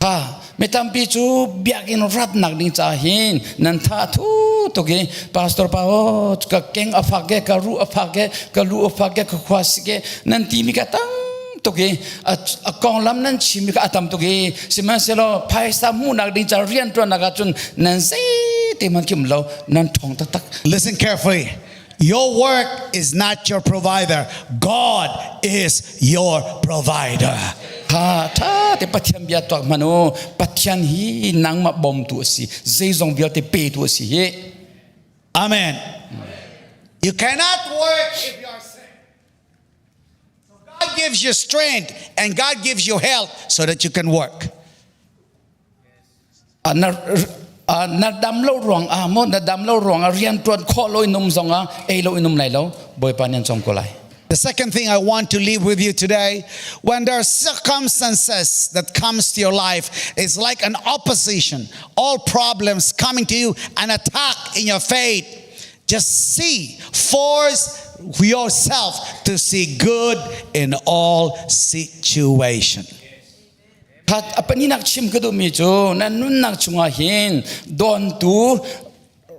Ha mi tampi cu biakinn ratnak ding ca hin nan tha thu tuk i pastor pa oh ka keng a fak e ka ruh a fak e ka lu a fak e ka khua sik e nan ti mi ka tam tuk i a konglam nan chim mi ka a tam tuk i sihmanhsehlaw phaisa hmuhnak ding ca rian ṭuannak ahcun nan zei te man kim lo nan ṭhawng taktak. Listen carefully. Your work is not your provider. God is your provider. Ha tha te Pathian bia tuak hmanh u. Pathian hi nangmah bawmtu a si. Zeizong vialte petu a si hi. Amen. You cannot work if you are sick. So God gives you strength and God gives you health so that you can work. Na na dam lo ruang ah mo na dam lo ruang ah rian tuan khawh lo in um zong ah ei lo in um lai lo Bawipa nih an cawm ko lai. The second thing I want to leave with you today, when there are circumstances that comes to your life, it's like an opposition, all problems coming to you, an attack in your faith. Just see, force yourself to see good in all situation. Khat apaninak chim ka duhmi cu na nunnak chungah hin dawntu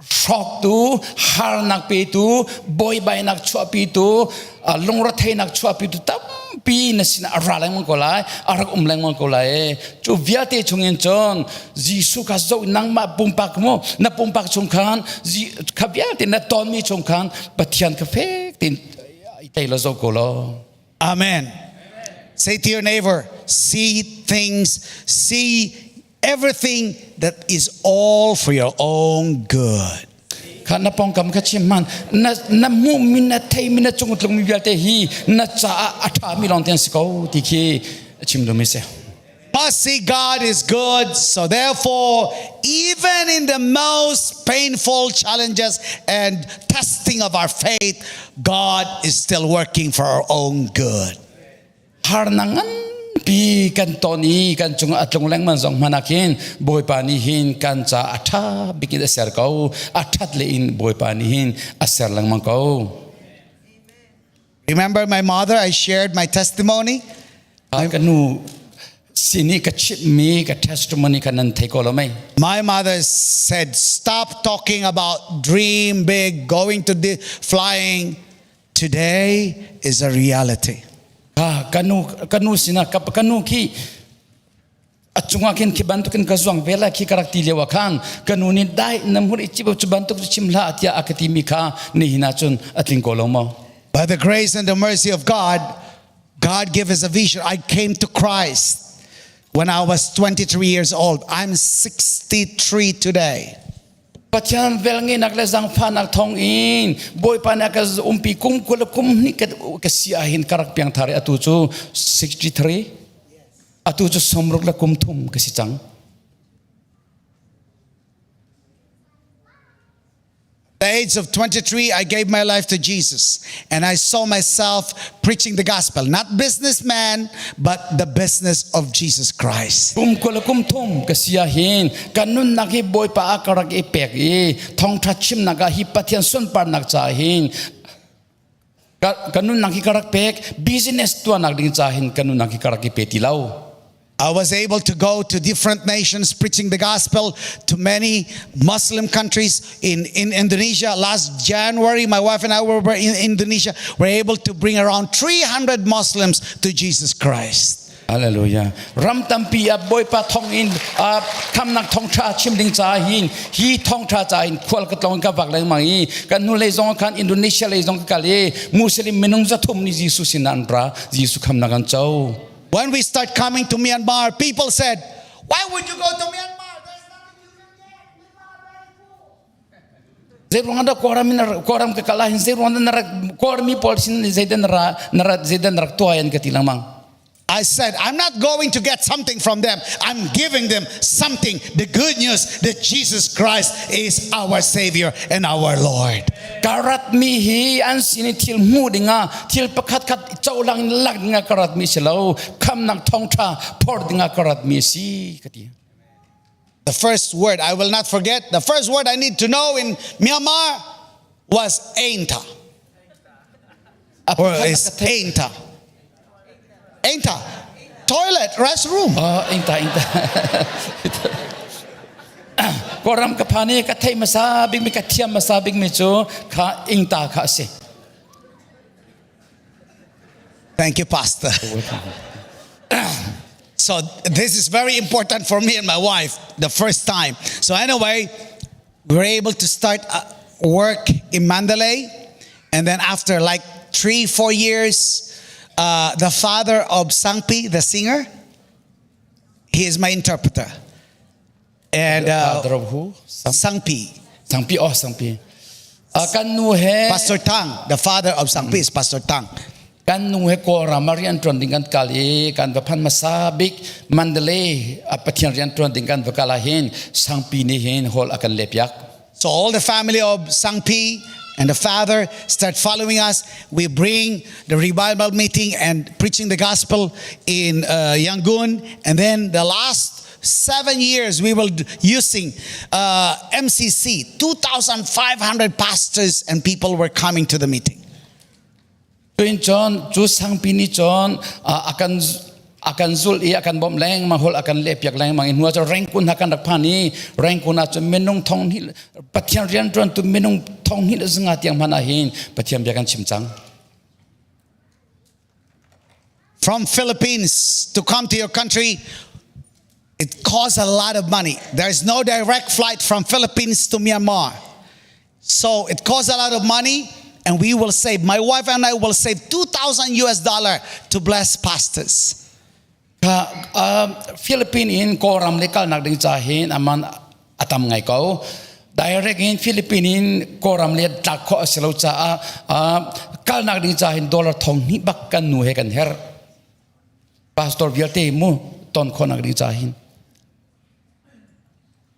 hrawktu harnak petu buaibainak chuahpitu lungretheihnak chuahpitu tampi na sinah a ra lengmang ko lai a rak um lengmang ko lai cu vialte chungin cun Jesuh kha zoh nangmah pumpak mu na pumpak chung khan kha vialte na tonmi chung khan Pathian kha fek tein i tei lo zoh ko law Amen. Say to your neighbor, see things, see everything that is all for your own good. Kha na pongkam kha chim man na na mu mi na thei mi na cung tlung mi vialte hi na caah a tha mi lawng te an si ko ti khi chim dum mi si. Must see God is good. So therefore, even in the most painful challenges and testing of our faith, God is still working for our own good. Harnak nganpi kan ton i kan cung a tlung lengmang zong hmanh ah khin Bawipa nih hin kan ca a ṭha bik in a ser ko. A ṭhat le in Bawipa nih hin a ser lengmang ko. Remember my mother, I shared my testimony. Ka nu sin i ka chimhmi ka testimony kha nan thei ko lo mei? My mother said, stop talking about dream big, going to the flying. Today is a reality. Ka kanu kanu sinah ka kanu khi a cungah khin khi bantukin ka zuang ve lai khi ka rak ti lio ah khan ka nu nih dai na hmur i cu bantuk cu chim hlah tiah a ka timi kha nihin ah cun a tling ko lo maw? By the grace and the mercy of God, God gave us a vision. I came to Christ when I was 23 years old. I'm 63 today. Pathian velngenak le zangfahnak thawng in Bawipa nih a ka umpi kum 20 kum hnih ka si ah hin ka rak piangthar i atu cu 63 Atu cu 60 le kum thum ka si cang. the age of 23, I gave my life to Jesus and I saw myself preaching the gospel. Not businessman, but the business of Jesus Christ. Kum 20 kum thum ka si ah hin kan nunnak hi Bawipa ah ka rak i pek i thawngtha chimnak ah hi Pathian sunparnak ca hin ka nunnak hi ka rak pek business tuahnak ding ca hin ka nunnak hi ka rak i pe ti lo. I was able to go to different nations preaching the gospel to many Muslim countries in, in Indonesia. Last January, my wife and I were in Indonesia. We were able to bring around 300 Muslims to Jesus Christ. Hallelujah. Ram tampi ah Bawipa thong in khamnak thawngtha chim ding ca hin hi thawngtha ca in khual ka tlong ka vak lengmang i kan hnu lei zong khan Indonesia lei zong ka kal i Muslim minung 300 nih Jesuh sin an ra Jesuh khamnak an co. When we start coming to Myanmar, people said, "Why would you go to Myanmar? There's nothing you can get. Myanmar very poor." Zeiruang dah Kawlram in Kawlram ka kal ahhin zeiruang dah na rak Kawlmi pawl sin zeidah na ra na rat zeidah na rak tuah an ka ti lengmang. I said, I'm not going to get something from them. I'm giving them something. The good news that Jesus Christ is our Savior and our Lord. Ka ratmi hi an sin i thil hmu dingah thil pakhat khat cohlang in lak dingah ka ratmi si lo khamnak thawngtha phor dingah ka ratmi si ka ti. The first word I will not forget, the first word I need to know in Myanmar was Ainta. Or is Ainta. Ainta. Toilet, restroom. Oh, Ainta, Ainta. Kawlram ka phan i ka thei hmasa bik mi ka thiam hmasa bik mi cu kha ingta kha a si. Thank you, Pastor. so this is very important for me and my wife the first time. So anyway, we were able to start uh, work in Mandalay. And then after like three, four years, uh, the father of Sangpi, the singer, he is my interpreter. And uh, father of who? Sangpi. Sangpi, oh Sangpi. Uh, kan nu he Pastor Tang, the father of Sangpi is Pastor Tang. Kan nu he Kawlram ah rian ṭuan ding kan kal i kan va phan hmasa bik Mandalay a Pathian rian ṭuan ding kan va kal ah hin Sangpi nih hin hall a kan lehpiak. So all the family of Sangpi And the father start following us. We bring the revival meeting and preaching the gospel in uh, Yangon. And then the last seven years, we were using uh, MCC. 2,500 pastors and people were coming to the meeting. Tuin cun cu sangpi nih cun a kan a kan zulh i a kan bawmh lengmang hol a kan lehpiak lengmang i hnu ah cun Rangoon hna kan rak phan i Rangoon ah cun minung thong hnih Pathian rianṭuantu minung thong hnih le zanga tiang hmanh ah hin Pathian bia kan chim cang. From Philippines to come to your country, it costs a lot of money. There's no direct flight from Philippines to Myanmar. So it costs a lot of money and we will save, my wife and I will save 2,000 US dollar to bless pastors. Ka uh, Philippine in Kawlram le kalnak ding ca hin aman atam ngai ko. Direct in Philippine in Kawlram le tlak khawh a si lo caah uh, kalnak ding ca hin dollar thong hnih bak kan nu he kan her. Pastor vialte mu ton khawhnak ding ca hin.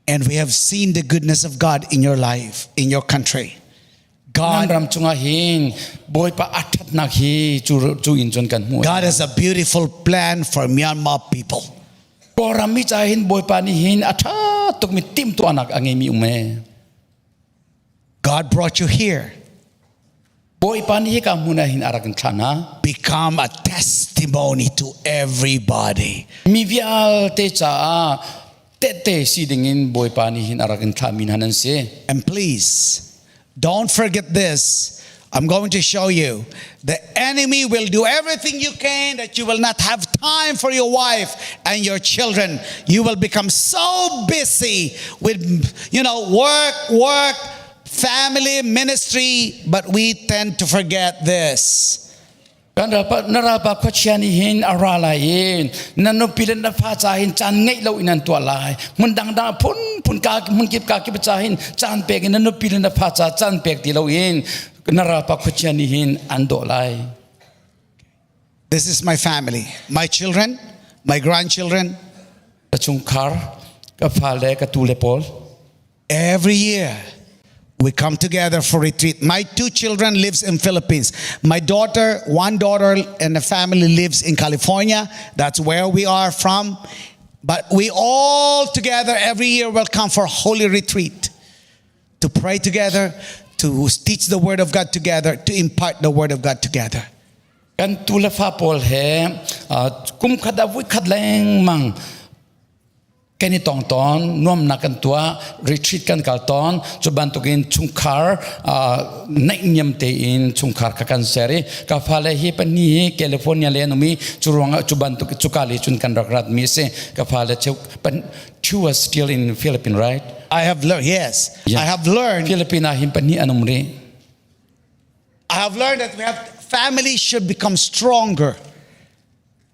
And we have seen the goodness of God in your life, in your country. God, ram cungah hin Bawipa a ṭhatnak hi cu cu in cun kan hmuh. God has a beautiful plan for Myanmar people. Kawlram mi ca hin Bawipa nih hin a ṭha tukmi timhtuahnak a ngeimi um e. God brought you here. Bawipa nih hika hmun ah hin a rak in thlah hna. Become a testimony to everybody. Mi vialte caah tehte si dingin Bawipa nih hin a rak in thlahmi hna nan si. And please, don't forget this. I'm going to show you. The enemy will do everything you can that you will not have time for your wife and your children. You will become so busy with, you know, work, work, family, ministry, but we tend to forget this. Kan ralpa na ralpa khuachia nih hin a ra lai i na nupi le na fa ca hin caan ngeih lo in an tuah lai. Hmun dangdang phun phun ka hmun kip ka kip ca hin caan pek in na nupi le na fa ca caan pek ti lo in na ralpa khuachia nih hin an dawh lai. This is my family, my children, my grandchildren. Ka chungkhar, ka fale, ka tu le pawl. Every year we come together for retreat. My two children lives in Philippines. My daughter, one daughter and the family lives in California. That's where we are from. But we all together every year will come for holy retreat to pray together, to teach the word of God together, to impart the word of God together. Kan tu le fa pawl he kum khat ah vui khat lengmang kan i tong tawn nuamnak kan tuah retreat kan kal tawn cu bantukin chungkhar naihniam tein chungkhar kha kan ser i ka fale hi pahnih hi California le an um i cu ruangah cu bantuk cuka le cun kan rak rat mi a si ka fale cheu two are still in Philippines right I have learned yes yeah. I have learned Philippines ah hin pahnih an um rih I have learned that we have families should become stronger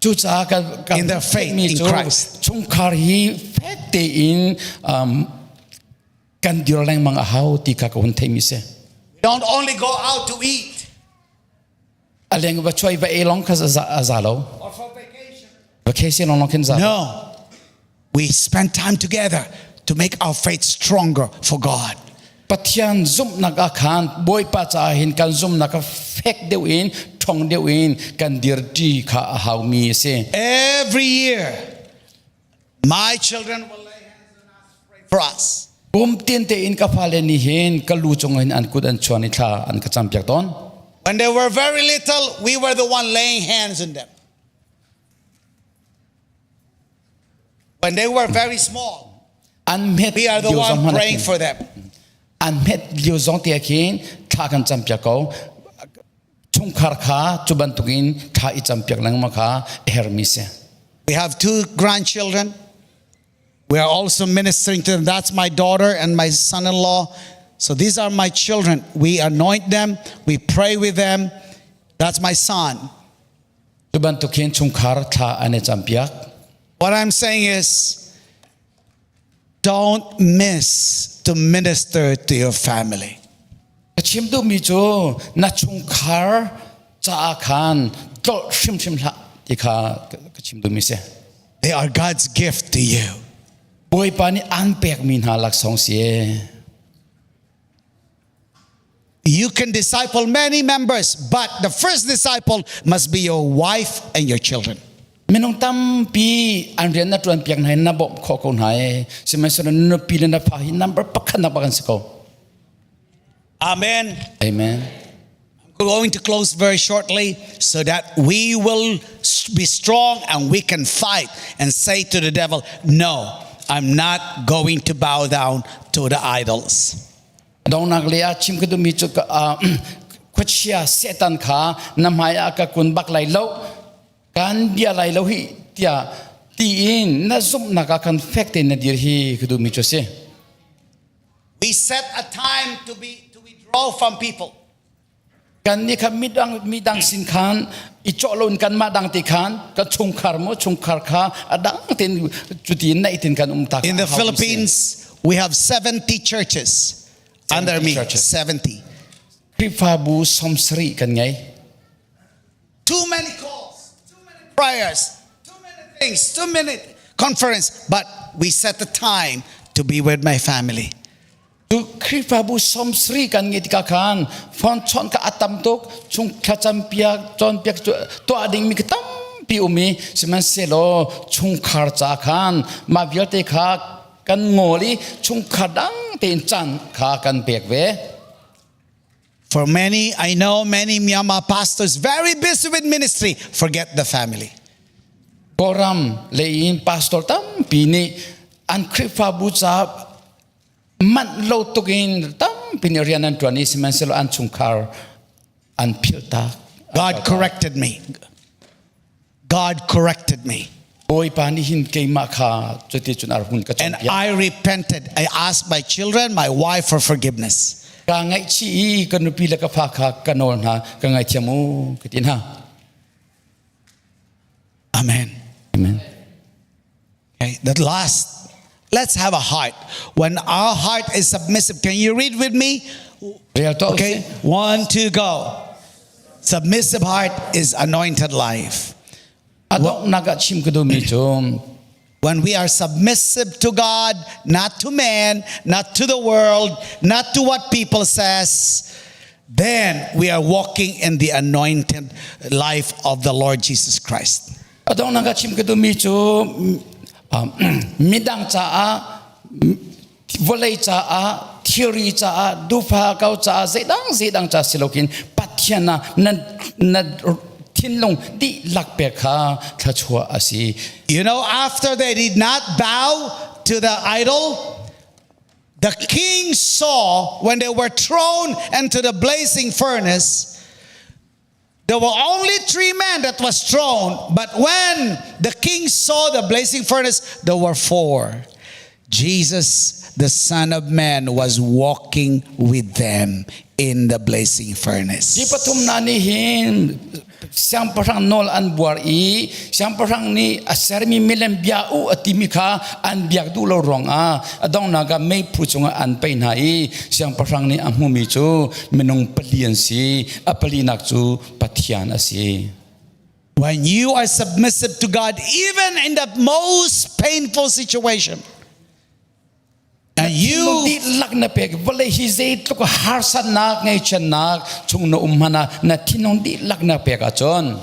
Cucaah kan, kan in their faith in Christ. Chungkhar hi fek tein um, kan dir lengmang a hau ti kha ka hun theimi si. Don't only go out to eat. A leng va chuai va e long kha a za lo. Or for vacation. Vacation long long khin za. No. We spend time together to make our faith stronger for God. Pathian zumhnak ah khan Bawipa caah hin kan zumhnak kha fek deuh in ṭhong deuh in kan dirṭi kha a haumi a si. Every year, my children will lay hands on us, pray for us. Kum tin tein ka fale nih hin ka lu cung hin an kut an chuan i thla an ka campiak tawn. When they were very little, we were the one laying hands on them. When they were very small, an hmet we are the one praying for them. An hmet lio zong te khin thla kan campiak ko. Chungkhar kha cu bantukin thla i campiak lengmang kha a hermi si. We have two grandchildren. We are also ministering to them. That's my daughter and my son-in-law. So these are my children. We anoint them. We pray with them. That's my son. Cu bantuk hin chungkhar thla an i campiak. What I'm saying is, don't miss to minister to your family. Ka chim duhmi cu na chungkhar caah khan tlolh hrimhrim hlah ti kha ka chim duhmi si. They are God's gift to you. Bawipa nih an pekmi hna laksawng si. You can disciple many members, but the first disciple must be your wife and your children. Minung tampi an rian na ṭuan piak hna i na bawmh khawh ko hna i sihmanhsehlaw na nupi le na fa hi number pakhat nak bak an si ko. Amen. Amen. I'm going to close very shortly so that we will be strong and we can fight and say to the devil, No, I'm not going to bow down to the idols. Donghnak le ah chim ka duhmi cu khuachia Satan kha na hmai ah ka kun bak lai lo kan bia lai lo hi tiah tiin na zumhnak ah khan fek tein na dir hi ka duhmi cu a si. We set a time to be to withdraw from people. Kan nih khan midang midang sin khan i cawh lo in kanmah dang te khan ka chungkhar mo chungkhar kha a dang tein cuti in naih tin kan um ta. In the Philippines, we have 70 churches under me. 70. Khrihfabu 70 kan ngei. Too many calls, too many prayers, too many things, too many conference, but we set the time to be with my family. Tu Khrihfabu 70 kan ngeih tikah khan phone chawnh ka a tam tuk chung thlacam piak cawnpiak tuah dingmi ka tampi um i sihmanhsehlaw chungkhar ca khan mah vialte kha kan ngawl i chungkhar dang tein caan kha kan pek ve. For many, I know many Myanmar pastors very busy with ministry, forget the family. Kawlram lei in pastor tampi nih an Khrihfabu ca manh lo tuk in tampi nih rian an ṭuan i sihmanhsehlaw an chungkhar an philh tak. God corrected me. God corrected me. Bawipa nih hin keimah kha cuti cun a hun ka And I repented. I asked my children, my wife for forgiveness. Ka ngaihchih i ka nupi le ka fa kha ka nawl hna ka ngaithiam u ka ti hna. Amen. Amen. Okay, that last, let's have a heart. When our heart is submissive, can you read with me? Okay, one, two, go. Submissive heart is anointed life. When we are submissive to God, not to man, not to the world, not to what people says, then we are walking in the anointed life of the Lord Jesus Christ. A donghnak ah chim ka duhmi cu midang caah vawlei caah theory caah dufa kau caah zeidang zeidang ca si lokin Pathian ah na na thinlung dihlak pek kha thluachuah a si. You know, after they did not bow to the idol, the king saw when they were thrown into the blazing furnace, there were only three men that was thrown, but when the king saw the blazing furnace, there were four. Jesus, the Son of Man, was walking with them in the blazing furnace. Hi pathum na nih hin siangpahrang nawl an buar i siangpahrang nih a sermi milem bia u a timi kha an biak duh lo ruangah a donghnak ah meiphu cungah an pei hna i siangpahrang nih a hmumi cu minung pali an si a palinak cu Pathian a si. When you are submissive to God, even in the most painful situation, and you dihlak na pek vawlei hi zeitluk harsatnak ngaihchiatnak chung na um hmanh ah na thinlung dihlak na pek ahcun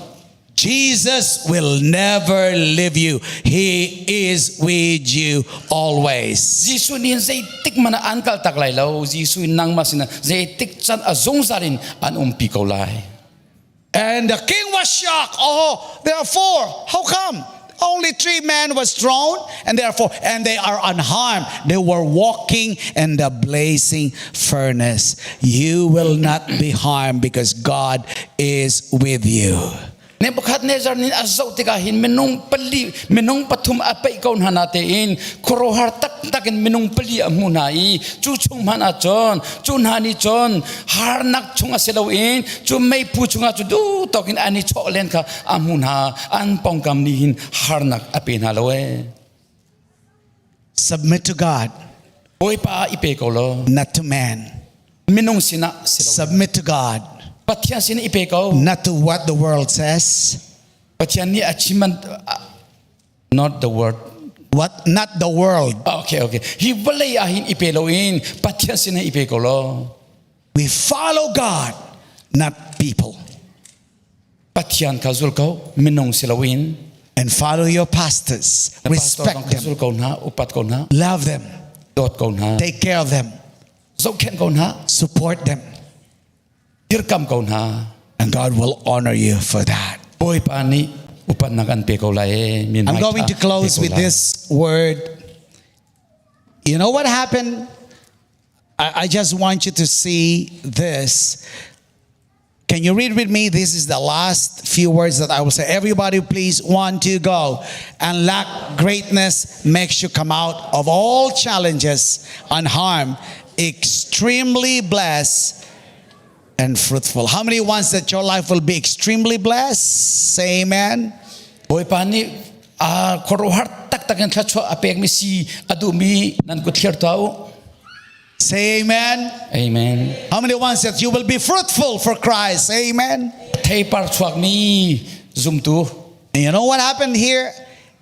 Jesus will never leave you. He is with you always. Jesuh nih zeitik hmanh ah an kaltak lai lo. Jesuh nangmah sinah zeitik can a zungzal in an umpi ko lai. And the king was shocked. Oh, there are four. How come? Only three men was thrown, and therefore, and they are unharmed. They were walking in the blazing furnace. You will not be harmed because God is with you. Nebuchadnezzar nih a zoh tikah hin minung pali minung pathum a peih ko hna natein khuaruahhar taktak in minung pali a hmu hna i cu chung hmanh ah cun cu hna nih cun harnak chung a si loin cu meiphu chungah cu duh tawk in an i chawh len kha a hmu hna an pongkam nih hin harnak a pe hna lo ee Submit to God. Bawipa i pe ko law. Not to man. Minung sinah si lo. Submit to God. Pathian sinah i pe ko. Not to what the world says. Pathian nih a chim not the word. What not the world. Okay okay. Hi vawlei ah hin i pe loin Pathian sinah i pe ko law. We follow God, not people. Pathian kha zul ko minung si loin. And follow your pastors. Na pastor Respect zong kha them. zul ko hna, upat ko hna. Love them. Dawt ko hna. Take care of them. Zohkhenh ko hna. Support them. Dirkam ko hna. And God will honor you for that. Bawipa nih upatnak an pe ko lai. Min I'm going to close with this word. You know what happened? I just want you to see this. Can you read with me? This is the last few words that I will say. Everybody, please, one, two, go. And lack greatness makes you come out of all challenges unharmed, extremely blessed and fruitful. How many wants that your life will be extremely blessed? Say amen. Bawipa nih a khuaruahhar taktak in thluachuah a pekmi si a duhmi nan kut thlir tuah u. Say amen. Amen. How many wants that you will be fruitful for Christ? Say amen. Theipar chuakmi zumtu. And you know what happened here?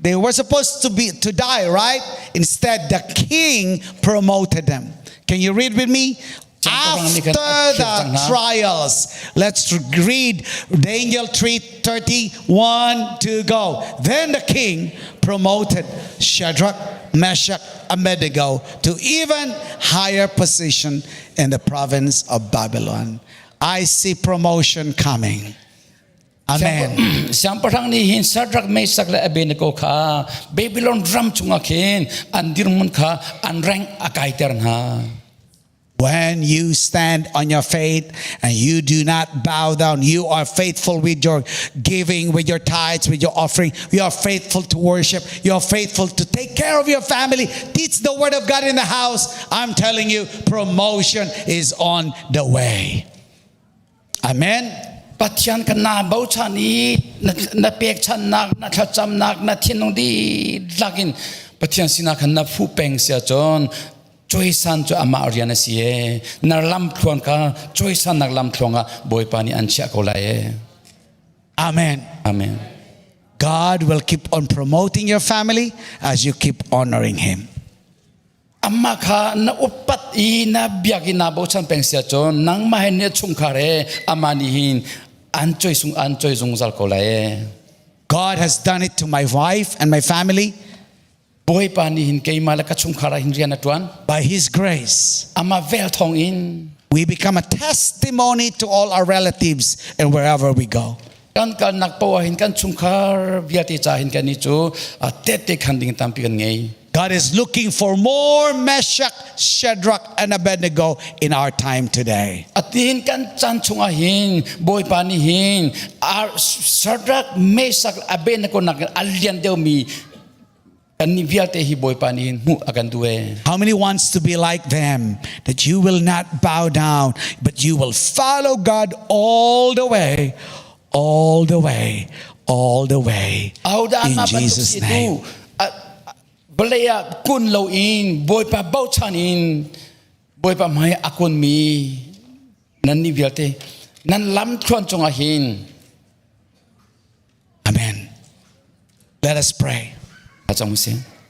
They were supposed to be to die, right? Instead, the king promoted them. Can you read with me? After the trials, let's read Daniel 3:31 to go. Then the king promoted Shadrach, Meshach, Abednego to even higher position in the province of Babylon. I see promotion coming. Amen. Siangpahrang nih hin Shadrach, Meshach le Abednego kha Babylon ram chungah khin an dirhmun kha an rank a kaiter hna. When you stand on your faith and you do not bow down, you are faithful with your giving, with your tithes, with your offering. You are faithful to worship. You are faithful to take care of your family, teach the word of God in the house. I'm telling you, promotion is on the way. Amen. Pathian kan na bochan i na pekchannak, na thlacamnak, na thinlung dihlak in Pathian sinah khan na fuh peng si ahcun cawisan cu amah rian a si e. Na lamthluan kha cawisannak lamthluang ah Bawipa nih an chiah ko lai e. Amen. Amen. God will keep on promoting your family as you keep honoring him. Amah kha na upat i na biak i naa bochan peng si ahcun nangmah he na chungkhar he amah nih hin an coisung an coi zungzal ko lai ee. God has done it to my wife and my family. Bawipa nih hin keimah le ka chungkhar ah hin rian a ṭuan. By His grace. Amah vel thawng in. We become a testimony to all our relatives and wherever we go. Kan kalnak paoh ah hin kan chungkhar vialte ca hin kan i cu tehte khan ding tampi kan ngei. God is looking for more Meshach, Shadrach, and Abednego in our time today. Atihin kan chan chungah hin Bawipa nih hin Shadrach, Meshach, Abednego nak alian deuh mi kan nih vialte hi Bawipa nih hin hmuh a kan duh e. How many wants to be like them that you will not bow down but you will follow God all the way all the way all the way in Jesus name. Vawlei ah kun loin Bawipa bochan in Bawipa hmai a kunmi nan nih vialte nan lam thluan cungah hin Amen. Let us pray.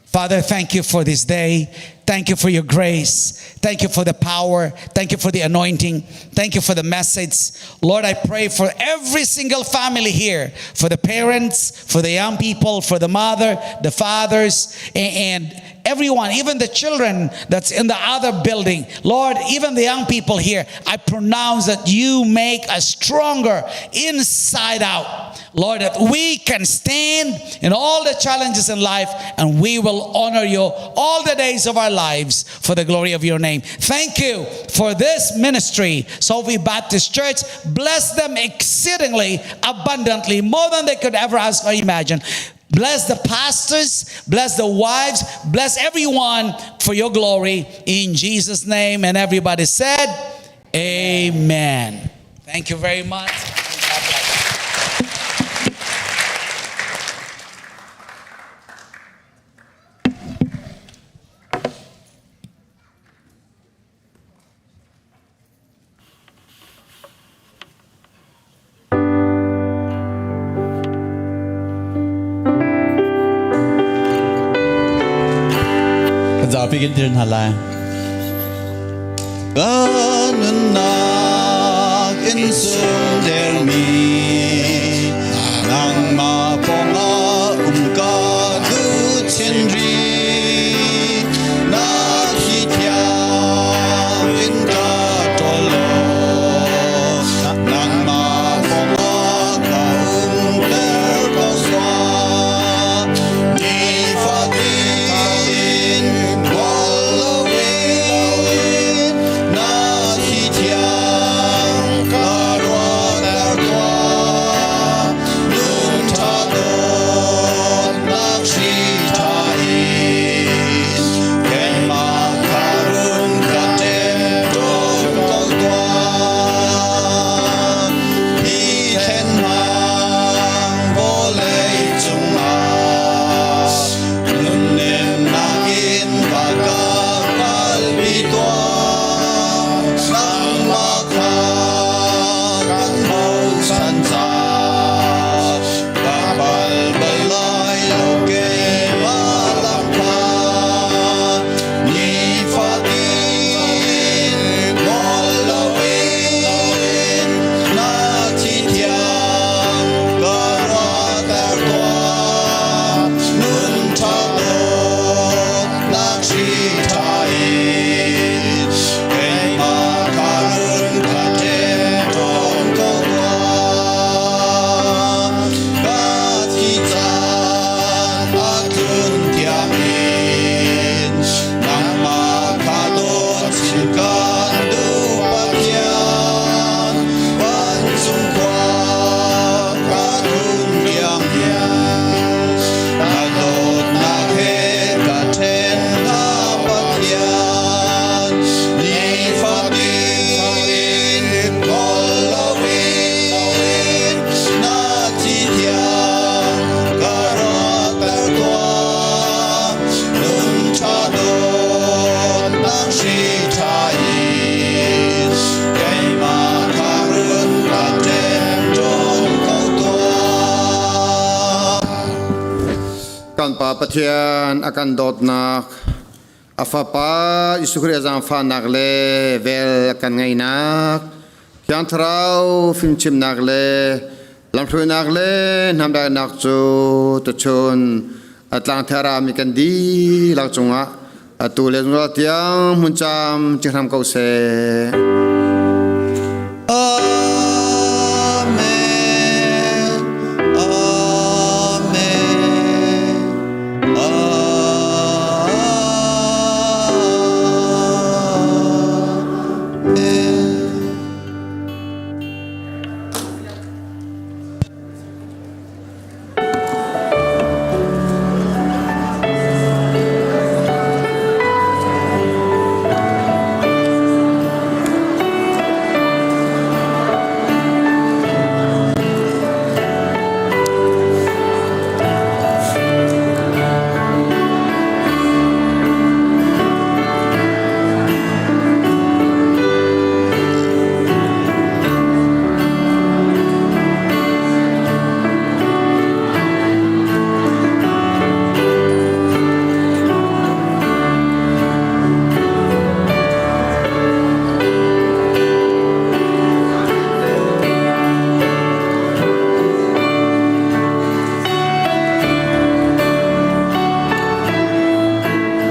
Father, thank you for this day. Thank you for your grace. Thank you for the power. Thank you for the anointing. Thank you for the message. Lord, I pray for every single family here, for the parents, for the young people, for the mother, the fathers, and everyone, even the children that's in the other building. Lord, even the young people here, I pronounce that you make us stronger inside out. Lord, that we can stand in all the challenges in life and we will honor you all the days of our lives for the glory of your name. Thank you for this ministry, Sophie Baptist Church. Bless them exceedingly, abundantly, more than they could ever ask or imagine. Bless the pastors, bless the wives, bless everyone for your glory in Jesus' name. And everybody said, Amen. Thank you very much. Kan zapi kan dir hna lai. Kan nunnak Innsung dermi nangmah pawngah um ka duh chin rih. Na thi thiang in ka ṭawl law nangmah pawngah ka umter ko sua. Nifatin ngol loin na thi thiang ka ruahter tuah. Nun ṭha dawtnak hri ṭha in keimah kha run ka ṭem ko tuah. Hi thlennak vawlei cungah nunnemnak in va ka kalpi tuah. Nangmah kha kan bochan caah ka pal bal lai lo keimah lam kha. Nifatin ngol loin na thi thiang ka ruahter tuah. Nun ṭha dawtnak hri ṭha in keimah kha run ka ṭem ko tuah. Ka thi caan a tlun tiangin nangmah kha dawt chin kan duh Pathian. Vancung khua ka tlun tiangin na dawtnak he ka ṭhen hna Pathian. Nifatin ngol loin na thi thiang ka ruahter tuah. Nun ṭha dawtnak hri ṭha in keimah kha run ka ṭem ko tuah. Kan Pa Pathian a kan dawtnak, a Fapa Jesuh Khrih a zaangfahnak le vel a kan ngeihnak, Thiang Thlarau fimchimnak le lamhruainak le hnamdaihnak cu tuchun a tlangthar ah mi kan dihlak cungah atu le zungzal tiang hmun cam cing hram ko seh.